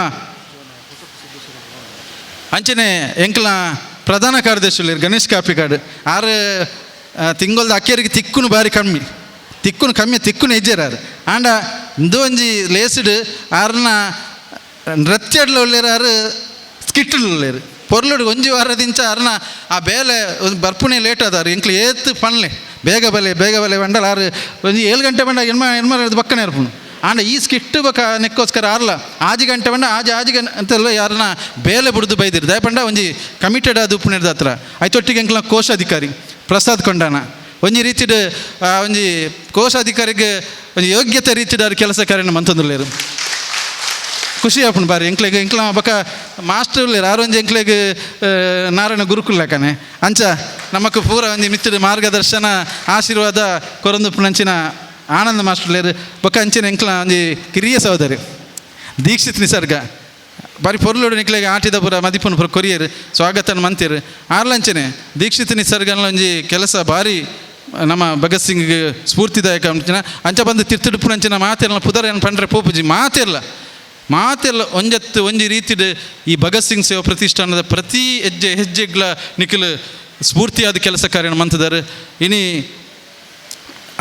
ಅಂಚನೆ ಎಂಕ್ಲ ಪ್ರಧಾನ ಕಾರ್ಯದರ್ಶಿ ಗಣೇಶ್ ಕಾಪಿಕಾಡ್ ಆರು ತಿಂಗೊಲ್ದ ಅಕ್ಕೇರಿಗೆ ತಿಕ್ಕುನು ಬಾರಿ ಕಮ್ಮಿ, ತಿಕ್ಕುನು ಕಮ್ಮಿ ತಿಕ್ಕುನು ಹೆಜ್ಜೆರಾರು. ಆಂಡ ಇಂದು ಒಂಜಿ ಲೇಸ್ಡ್ ಆರ್ನ ನೃತ್ಯಡ್ಲ ಒಳ್ಳೇರು ಆರು ಸ್ಕಿಟ್ಲು ಒಳ್ಳೇರು ಪೊರ್ಲುಡು ಒಂಜಿ ವಾರದಿಂಚ ಅರ್ನ ಆ ಬೇಲೆ ಒಂದು ಬರ್ಪುಣೆ ಲೇಟ್ ಅದಾರು ಎಂಕ್ಲು ಏತ್ ಪನ್ಲೆ ಬೇಗ ಬಲೆ ಬೇಗ ಬಲೆ ಬಂಡಲ ಆರು ಒಂಜಿ 7 ಗಂಟೆ ಬಂಡ ಎಣ್ಮ ಎಣ್ಮ ಬಕ್ಕನೆ ಇರ್ಪುನು. ಆಂಡ ಈ ಸ್ಕಿಟ್ ಬಕ ನೆಕ್ಕೋಸ್ಕರ ಆರ್ಲ ಆಜಿ ಗಂಟೆ ಬಂಡ ಆಜಿ ಆಜಿ ಗಂಟೆ ಅಂತೆಲ್ಲ ಯಾರನ್ನ ಬೇಲೆ ಬುಡ್ದು ಬೈದಿರು ದಯಪಂಡ ಒಂಜಿ ಕಮಿಟೆಡ್ ಆದ ಉಪ್ಪುನಿರ್ದ ಹತ್ರ. ಐತೊಟ್ಟಿಗೆ ಎಂಕ್ಲ ಕೋಶಾಧಿಕಾರಿ ಪ್ರಸಾದ್ ಕೊಂಡಾನ ಒಂಜಿ ರೀತಿಡ್ ಒಂಜಿ ಕೋಶಾಧಿಕಾರಿಗೆ ಒಂಜಿ ಯೋಗ್ಯತೆ ರೀತಿಡ್ ಅವ್ರ ಕೆಲಸ ಕಾರ್ಯನ ಮಂತಂದುಲ್ಲೇರು. ಖುಷಿ ಆಪುಂಡು ಬಾರಿ ಎಂಕ್ಲೆಗ್ ಎಂಕ್ಲ ಬೊಕ ಮಾಸ್ಟರ್ ಉಲ್ಲೇರು ಆರು ಒಂಜಿ ಎಂಕ್ಲೆಗ್ ನಾರಾಯಣ ಗುರುಕುಲ ಕನೆ ಅಂಚ ನಮಕ್ ಪೂರ ಒಂಜಿ ಮಿತ್ತದ ಮಾರ್ಗದರ್ಶನ ಆಶೀರ್ವಾದ ಕೊರೊಂದು ನಂಚಿನ ಆನಂದ ಮಾಸ್ಟರ್ ಉಲ್ಲೇರು. ಬೊಕ ಅಂಚಿನ ಎಂಕ್ಲ ಒಂಜಿ ಕಿರಿಯ ಸಹೋದರಿ ದೀಕ್ಷಿತ್ ನಿಸರ್ಗ ಬಾರಿ ಪೊರ್ಲುಡು ನಿಕ್ಲೆಗ್ ಆಟಿದ ಪೂರ ಮದಿಪುನ ಪೂರ ಕೊರಿಯರು ಸ್ವಾಗತನ ಮಂತಿರು. ಆರ್ಲಂಚನೆ ದೀಕ್ಷಿತ್ ನಿಸರ್ಗನ ಒಂಜಿ ಕೆಲಸ ಬಾರಿ ನಮ್ಮ ಭಗತ್ ಸಿಂಗ್ ಸ್ಫೂರ್ತಿದಾಯಕ ಅಂಚಿನ ಅಂಚ ಬಂದು ತಿರ್ತುಡುಪುನಂಚಿನ ಮಾತೆಲ್ಲ ಪುದರ್ ಏನು ಪಂಡ್ರೆ ಪೋಪುಜಿ ಮಾತೆಲ್ಲ ಮಾತೆಲ್ಲ ಒಂಜತ್ತು ಒಂಜಿ ರೀತಿಡ್ ಈ ಭಗತ್ ಸಿಂಗ್ ಸೇವಾ ಪ್ರತಿಷ್ಠಾನದ ಪ್ರತಿ ಹೆಜ್ಜೆ ಹೆಜ್ಜೆಗ್ಲ ನಿಖಿಲ್ ಸ್ಫೂರ್ತಿಯಾದ ಕೆಲಸ ಕಾರ್ಯ ಮಂತದಾರೆ. ಇನಿ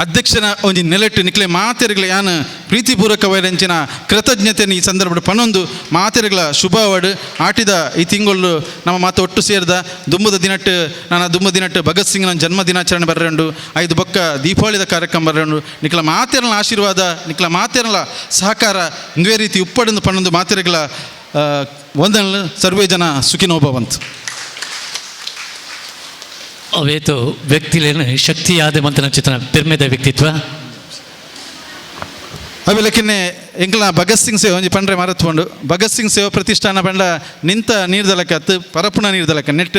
ಅಧ್ಯಕ್ಷನ ಒಂಜಿ ನೆಲೆಟ್ಟು ನಿಕ್ಲೆ ಮಾತೆರುಗಳ ಯಾನ್ ಪ್ರೀತಿಪೂರ್ವಕವಾದಂಚಿನ ಕೃತಜ್ಞತೆಯನ್ನು ಈ ಸಂದರ್ಭದ ಪನೊಂದು ಮಾತೆರುಗಳ ಶುಭವಾಡು ಆಟಿದ ಈ ತಿಂಗಳು ನಮ್ಮ ಮಾತು ಒಟ್ಟು ಸೇರಿದ ದುಂಬದ ದಿನಟ್ಟು ನನ್ನ ದುಂಬ ದಿನಟ್ಟು ಭಗತ್ ಸಿಂಗ್ನ ಜನ್ಮ ದಿನಾಚರಣೆ ಬರ್ರಂಡು 5 ಬೊಕ್ಕ ದೀಪಾವಳಿದ ಕಾರ್ಯಕ್ರಮ ಬರ್ರಂಡು. ನಿಕ್ಲ ಮಾತೆರನ ಆಶೀರ್ವಾದ ನಿಕ್ಲ ಮಾತೆರನ ಸಹಕಾರ ಇಂದುವೇ ರೀತಿ ಉಪ್ಪಡಂದು ಪನೊಂದು ಮಾತೆರುಗಳ ವಂದನೆ. ಸರ್ವೇ ಜನ ಸುಖಿನೋಭವಂತು. ಅವೇತು ವ್ಯಕ್ತಿಲೇನು ಶಕ್ತಿಯಾದ ಮಂತನ ಚಿತ್ರಣ ಪೆರ್ಮೆದ ವ್ಯಕ್ತಿತ್ವ ಅವೆಲಕ್ಕಿನ್ನೆ ಎಂಕ್ಲ ಭಗತ್ ಸಿಂಗ್ ಸೇವೆ ಒಂಜಿ ಪಂಡ್ರೆ ಮರತ್ಕೊಂಡು ಭಗತ್ ಸಿಂಗ್ ಸೇವಾ ಪ್ರತಿಷ್ಠಾನ ಪಂಡ ನಿಂತ ನೀರ್ದಲಕ್ಕ ಅತ್ತು ಪರಪುಣ ನೀರ್ದಲಕ್ಕ ನೆಟ್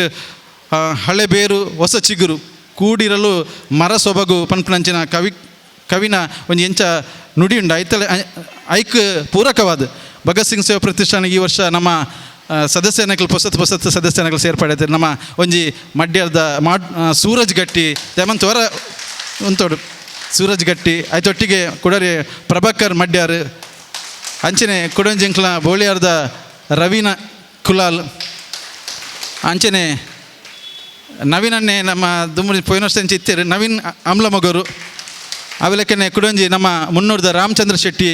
ಹಳೆ ಬೇರು ಹೊಸ ಚಿಗುರು ಕೂಡಿರಲು ಮರ ಸೊಬಗು ಪನ್ಪುನಂಚಿನ ಕವಿನ ಒಂಜಿ ಎಂಚ ನುಡಿ ಉಂಡು ಐತಲೆ ಐಕ್ ಪೂರಕವಾದ ಭಗತ್ ಸಿಂಗ್ ಸೇವಾ ಪ್ರತಿಷ್ಠಾನ ಈ ವರ್ಷ ನಮ್ಮ ಸದಸ್ಯನಕಲ್ ಪೊಸತ್ ಪೊಸತ್ ಸದಸ್ಯನಕಲ್ ಸೇರ್ಪಡೆ ನಮ್ಮ ಒಂಜಿ ಮಡ್ಯದ ಮಾಡ್ ಸೂರಜ್ ಗಟ್ಟಿ ದೇಮಂತ ವರ ಉಂತೋಡು ಸೂರಜ್ ಗಟ್ಟಿ ಐತೊಟ್ಟಿಗೆ ಕುಡರಿ ಪ್ರಭಾಕರ್ ಮಡ್ಯಾರ್ ಅಂಚನೆ ಕುಡಂಜಿಂಕ್ಲ ಬೋಳಿಯಾರ್ದ ರವೀನ ಕುಲಾಲ್ ಅಂಚನೆ ನವೀನನ್ನೇ ನಮ್ಮ ದುಮ್ಮಡಿ ಪೋಯಿನ ಇತ್ತೇರು ನವೀನ್ ಅಮ್ಲಮಗರು ಅವೆಲಕ್ಕನೆ ಕುಡಂಜಿ ನಮ್ಮ ಮುನ್ನೂರ್ದ ರಾಮಚಂದ್ರ ಶೆಟ್ಟಿ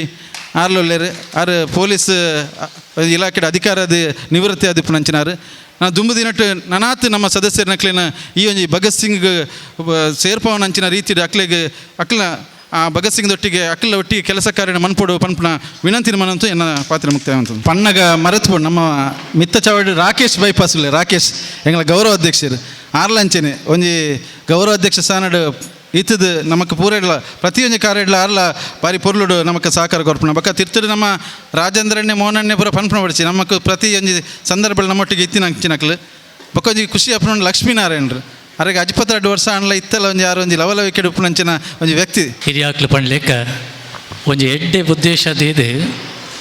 ಆರ್ಲೊಲ್ಲೇರು ಆರು ಪೊಲೀಸ್ ಇಲಾಖೆ ಅಧಿಕಾರದ ನಿವೃತ್ತಿ ಆದಿಪ್ಪುನಂಚಿನಾರು. ನಾ ದುಂಬು ದಿನಟ್ಟು ನನಾತ್ ನಮ್ಮ ಸದಸ್ಯರ ನಕ್ಲಿನ ಈ ಒಂಜಿ ಭಗತ್ ಸಿಂಗ್ ಸೇರ್ಪವನಂಚಿನ ರೀತಿ ಅಕ್ಲೆಗ್ ಅಕ್ಲ ಆ ಭಗತ್ ಸಿಂಗ್ ದೊಟ್ಟಿಗೆ ಅಕ್ಲ ಒಟ್ಟಿಗೆ ಕೆಲಸ ಕಾರ್ಯ ಮನ್ಪೊಡು ಪನ್ಪುನ ವಿನಂತಿ ಮನಂತು ಎನ್ನ ಪಾತ್ರ ಮುಕ್ತಾಯ ಅಂತ ಪಣ್ಣಗ ಮರೆತ್ಪೊಡು ನಮ್ಮ ಮಿತ್ತ ಚಾವಡಿ ರಾಕೇಶ್ ಬೈಪಾಸ್ ಉಲ್ಲೆ ರಾಕೇಶ್ ಎಂಗಳ ಗೌರವ ಅಧ್ಯಕ್ಷರು ಆರ್ಲಂಚನೆ ಒಂಜಿ ಗೌರವ ಅಧ್ಯಕ್ಷ ಸ್ಥಾನಡ್ ಇತ್ತದು ನಮಕ್ ಪೂರ ಇಡ್ಲ ಪ್ರತಿಯೊಂಜಿ ಕಾರ್ಯ ಇಡ್ಲ ಆರ್ಲ ಬಾರಿ ಪೊರ್ಲುಡು ನಮಕ್ ಸಹಕಾರ ಕೊರ್ಪುನ ಬೊಕ್ಕ ತಿರ್ತುಡು ನಮ್ಮ ರಾಜೇಂದ್ರಣ್ಣೆ ಮೋಹನಣ್ಣೆ ಪೂರ ಪನ್ಪುನ ಪಡಿಸಿ ನಮಕ್ ಪ್ರತಿಯೊಂಜಿ ಸಂದರ್ಭ ನಮ್ಮೊಟ್ಟಿಗೆ ಇತ್ತಿನ ಅಂಚಿನಕ್ಲು ಬೊಕ್ಕ ಒಂಜಿ ಖುಷಿ ಅಪ್ಪನ ಲಕ್ಷ್ಮೀನಾರಾಯಣರು ಅರೆಗೆ ಅಜ್ಪತ್ 2 ವರ್ಷ ಅಣ್ಲ ಇತ್ತಲ್ಲ ಒಂಜಿ ಯಾರು ಒಂಜಿ ಲವಲ ವಿಕೆಟ್ ಉಪ್ಪುನಂಚಿನ ಒಂಜಿ ವ್ಯಕ್ತಿ ಹಿರಿಯಾಕ್ಲು ಪಣ್ಲೇಕ ಒಂಜಿ ಎಡ್ಡೆ ಉದ್ದೇಶ ಇದೆ.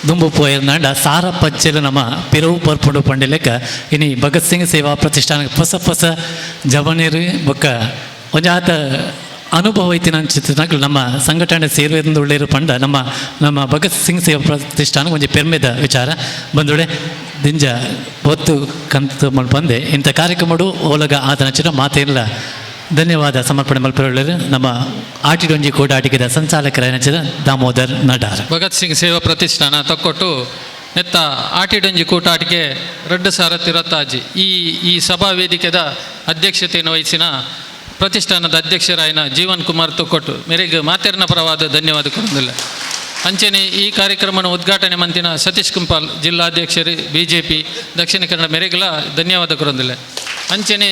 ದುಂಬು ಪೋಯರ್ನಾಂಡ ಸಾರ ಪಜ್ಜೆಲು ನಮ್ಮ ಪಿರವು ಪರ್ಪುಂಡು ಪಂಡಿಲೆಕ್ಕ ಇನಿ ಭಗತ್ ಸಿಂಗ್ ಸೇವಾ ಪ್ರತಿಷ್ಠಾನ ಹೊಸ ಹೊಸ ಜವನಿರು ಬೊಕ್ಕ ಒಂಜಾತ ಅನುಭವ ಐತಿನ ನಮ್ಮ ಸಂಘಟನೆ ಸೇರುವೆಂದು ಪಂಡ ನಮ್ಮ ನಮ್ಮ ಭಗತ್ ಸಿಂಗ್ ಸೇವಾ ಪ್ರತಿಷ್ಠಾನ ಒಂಜಿ ಪೆರ್ಮೆದ ವಿಚಾರ. ಬಂದುಡೆ ದಿಂಜ ಒತ್ತು ಕಂತು ಬಂದೆ ಇಂಥ ಕಾರ್ಯಕ್ರಮಡು ಓಲಗ ಆತನಚಿನ ಮಾತೇನಿಲ್ಲ. ಧನ್ಯವಾದ ಸಮರ್ಪಣೆ ಮಲ್ಪೆರೊಳ್ಳರು ನಮ್ಮ ಆಟಿಡೊಂಜಿ ಕೂಟಾಟಿಕೆದ ಸಂಚಾಲಕರ ದಾಮೋದರ್ ನಡಾರ್. ಭಗತ್ ಸಿಂಗ್ ಸೇವಾ ಪ್ರತಿಷ್ಠಾನ ತಕ್ಕೊಟ್ಟು ನೆತ್ತ ಆಟಿಡೊಂಜಿ ಕೂಟಾಟಿಕೆ ರಡ್ಡು ಸಾರ ತಿರತ್ತಾಜಿ ಈ ಈ ಸಭಾ ವೇದಿಕೆದ ಅಧ್ಯಕ್ಷತೆಯನ್ನು ವಹಿಸಿನ ಪ್ರತಿಷ್ಠಾನದ ಅಧ್ಯಕ್ಷರಾಯಿನ ಜೀವನ್ ಕುಮಾರ್ ತೊಕ್ಕೊಟ್ಟು ಮೇರೆಗೆ ಮಾತೆರ್ನ ಪರವಾದ ಧನ್ಯವಾದ ಕೊಡೋದಿಲ್ಲ. ಅಂಚನೆ ಈ ಕಾರ್ಯಕ್ರಮನ ಉದ್ಘಾಟನೆ ಮಂತಿನ ಸತೀಶ್ ಕುಂಪಾಲ್ ಜಿಲ್ಲಾಧ್ಯಕ್ಷರು ಬಿಜೆಪಿ ದಕ್ಷಿಣ ಕನ್ನಡ ಮೇರೆಗೆಲ್ಲ ಧನ್ಯವಾದ ಕೊಡೋದಿಲ್ಲ. ಅಂಚನೆ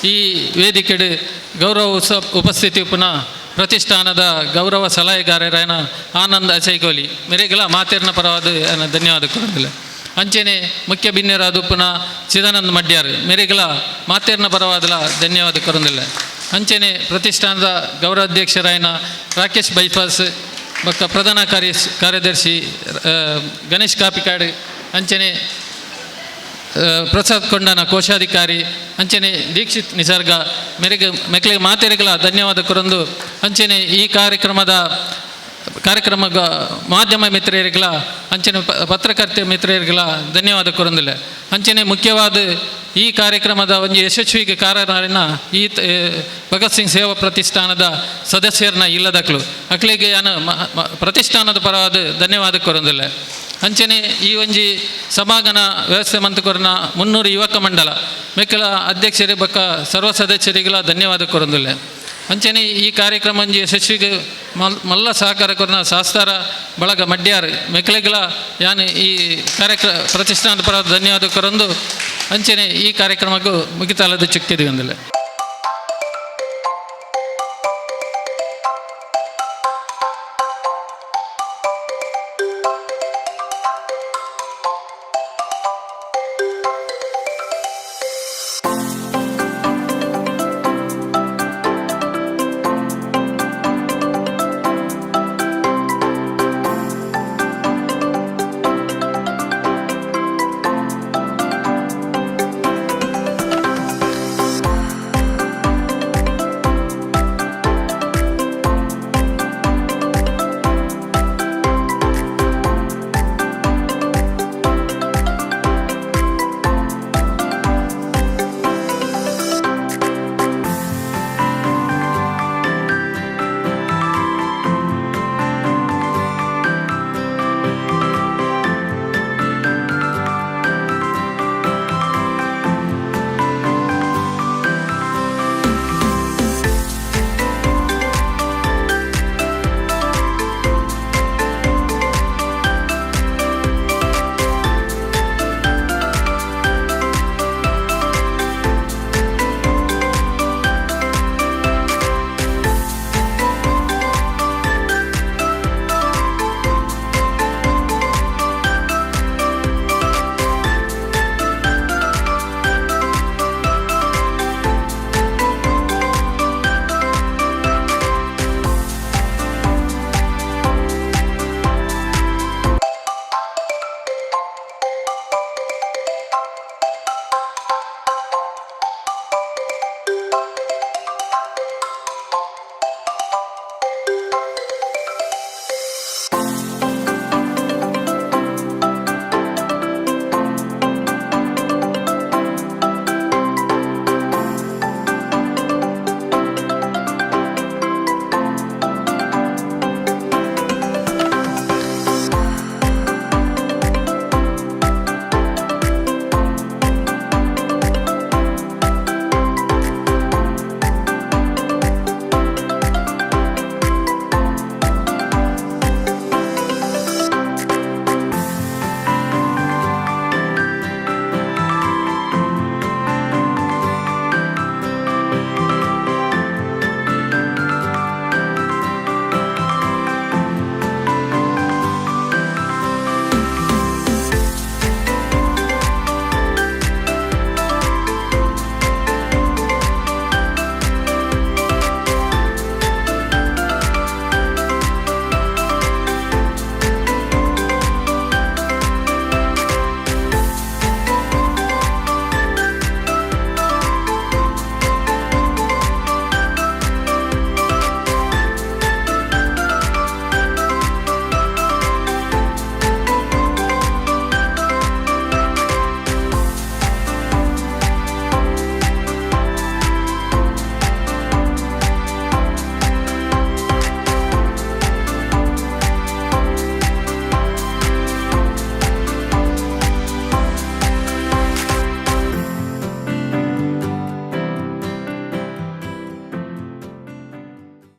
ಈ ವೇದಿಕೆಡು ಗೌರವ ಉಪಸ್ಥಿತಿ ಪುನಃ ಪ್ರತಿಷ್ಠಾನದ ಗೌರವ ಸಲಹೆಗಾರರಾಯನ ಆನಂದ್ ಅಸೈಗೋಲಿ ಮೇರೆಗೆಲ್ಲ ಮಾತೆರ್ನ ಪರವಾದ ಧನ್ಯವಾದ ಕೊಡೋದಿಲ್ಲ. ಅಂಚನೆ ಮುಖ್ಯ ಬಿನ್ನೆರಾದ ಪುನಃ ಚಿದಾನಂದ ಮಡ್ಯಾರ್ ಮೇರೆಗೆಲ್ಲ ಮಾತೆರ್ನ ಪರವಾದಲ ಧನ್ಯವಾದ ಕೊರೊಂದಿಲ್ಲ. ಅಂಚನೆ ಪ್ರತಿಷ್ಠಾನದ ಗೌರವಾಧ್ಯಕ್ಷರಾಯನ ರಾಕೇಶ್ ಬೈಪಾಸ್ ಬೊಕ್ಕ ಪ್ರಧಾನ ಕಾರ್ಯದರ್ಶಿ ಗಣೇಶ್ ಕಾಪಿಕಾಡ್, ಅಂಚನೆ ಪ್ರಸಾದ್ ಕೊಂಡನ ಕೋಶಾಧಿಕಾರಿ, ಅಂಚನೆ ದೀಕ್ಷಿತ್ ನಿಸರ್ಗ ಮೇರೆಗೆ ಮೆಕ್ಲೆ ಮಾತೆರೆಗಳ ಧನ್ಯವಾದ ಕೊರೊಂದು, ಅಂಚನೆ ಈ ಕಾರ್ಯಕ್ರಮದ ಕಾರ್ಯಕ್ರಮ ಮಾಧ್ಯಮ ಮಿತ್ರರಿಗಳ ಅಂಚನೆ ಪತ್ರಕರ್ತ ಮಿತ್ರರಿಗಳ ಧನ್ಯವಾದ ಕೊರೊಂದಿಲ್ಲ. ಅಂಚನೆ ಮುಖ್ಯವಾದ ಈ ಕಾರ್ಯಕ್ರಮದ ಒಂದು ಯಶಸ್ವಿಗೆ ಕಾರಣನ ಈ ಭಗತ್ ಸಿಂಗ್ ಸೇವಾ ಪ್ರತಿಷ್ಠಾನದ ಸದಸ್ಯರನ್ನ ಇಲ್ಲದಕ್ಲು ಅಕ್ಲಿಗೆ ನಾನು ಪ್ರತಿಷ್ಠಾನದ ಪರವಾದ ಧನ್ಯವಾದ ಕೊರೊಂದಿಲ್ಲ. ಅಂಚನೆ ಈ ಒಂಜಿ ಸಮಾಗನ ವ್ಯವಸ್ಥೆ ಮಂತುಕೊರ್ನ 300 ಯುವಕ ಮಂಡಲ ಮೆಕ್ಕಲ ಅಧ್ಯಕ್ಷರೇ ಬೊಕ್ಕ ಸರ್ವ ಸದಸ್ಯರಿಗೆಲ್ಲ ಧನ್ಯವಾದ ಕೊರೊಂದಿಲ್ಲ. ಅಂಚನೆ ಈ ಕಾರ್ಯಕ್ರಮ ಒಂಜಿ ಯಶಸ್ವಿಗೆ ಮಲ್ಲ ಸಹಕಾರ ಕೊರ್ನ ಶಾಸ್ತಾರ ಬಳಗ ಮಡ್ಯಾರ್ ಮೆಕ್ಕಲಿಗೆಲ್ಲ ಯಾನ್ ಈ ಕಾರ್ಯಕ್ರಮ ಪ್ರತಿಷ್ಠಾನದ ಪರ ಧನ್ಯವಾದ ಕೊರೊಂದು ಅಂಚನೆ ಈ ಕಾರ್ಯಕ್ರಮಕ್ಕೂ ಮುಗಿತಾಲದ ಚುಕ್ತಿದ್ವಿ ಅಂದಿಲ್ಲ.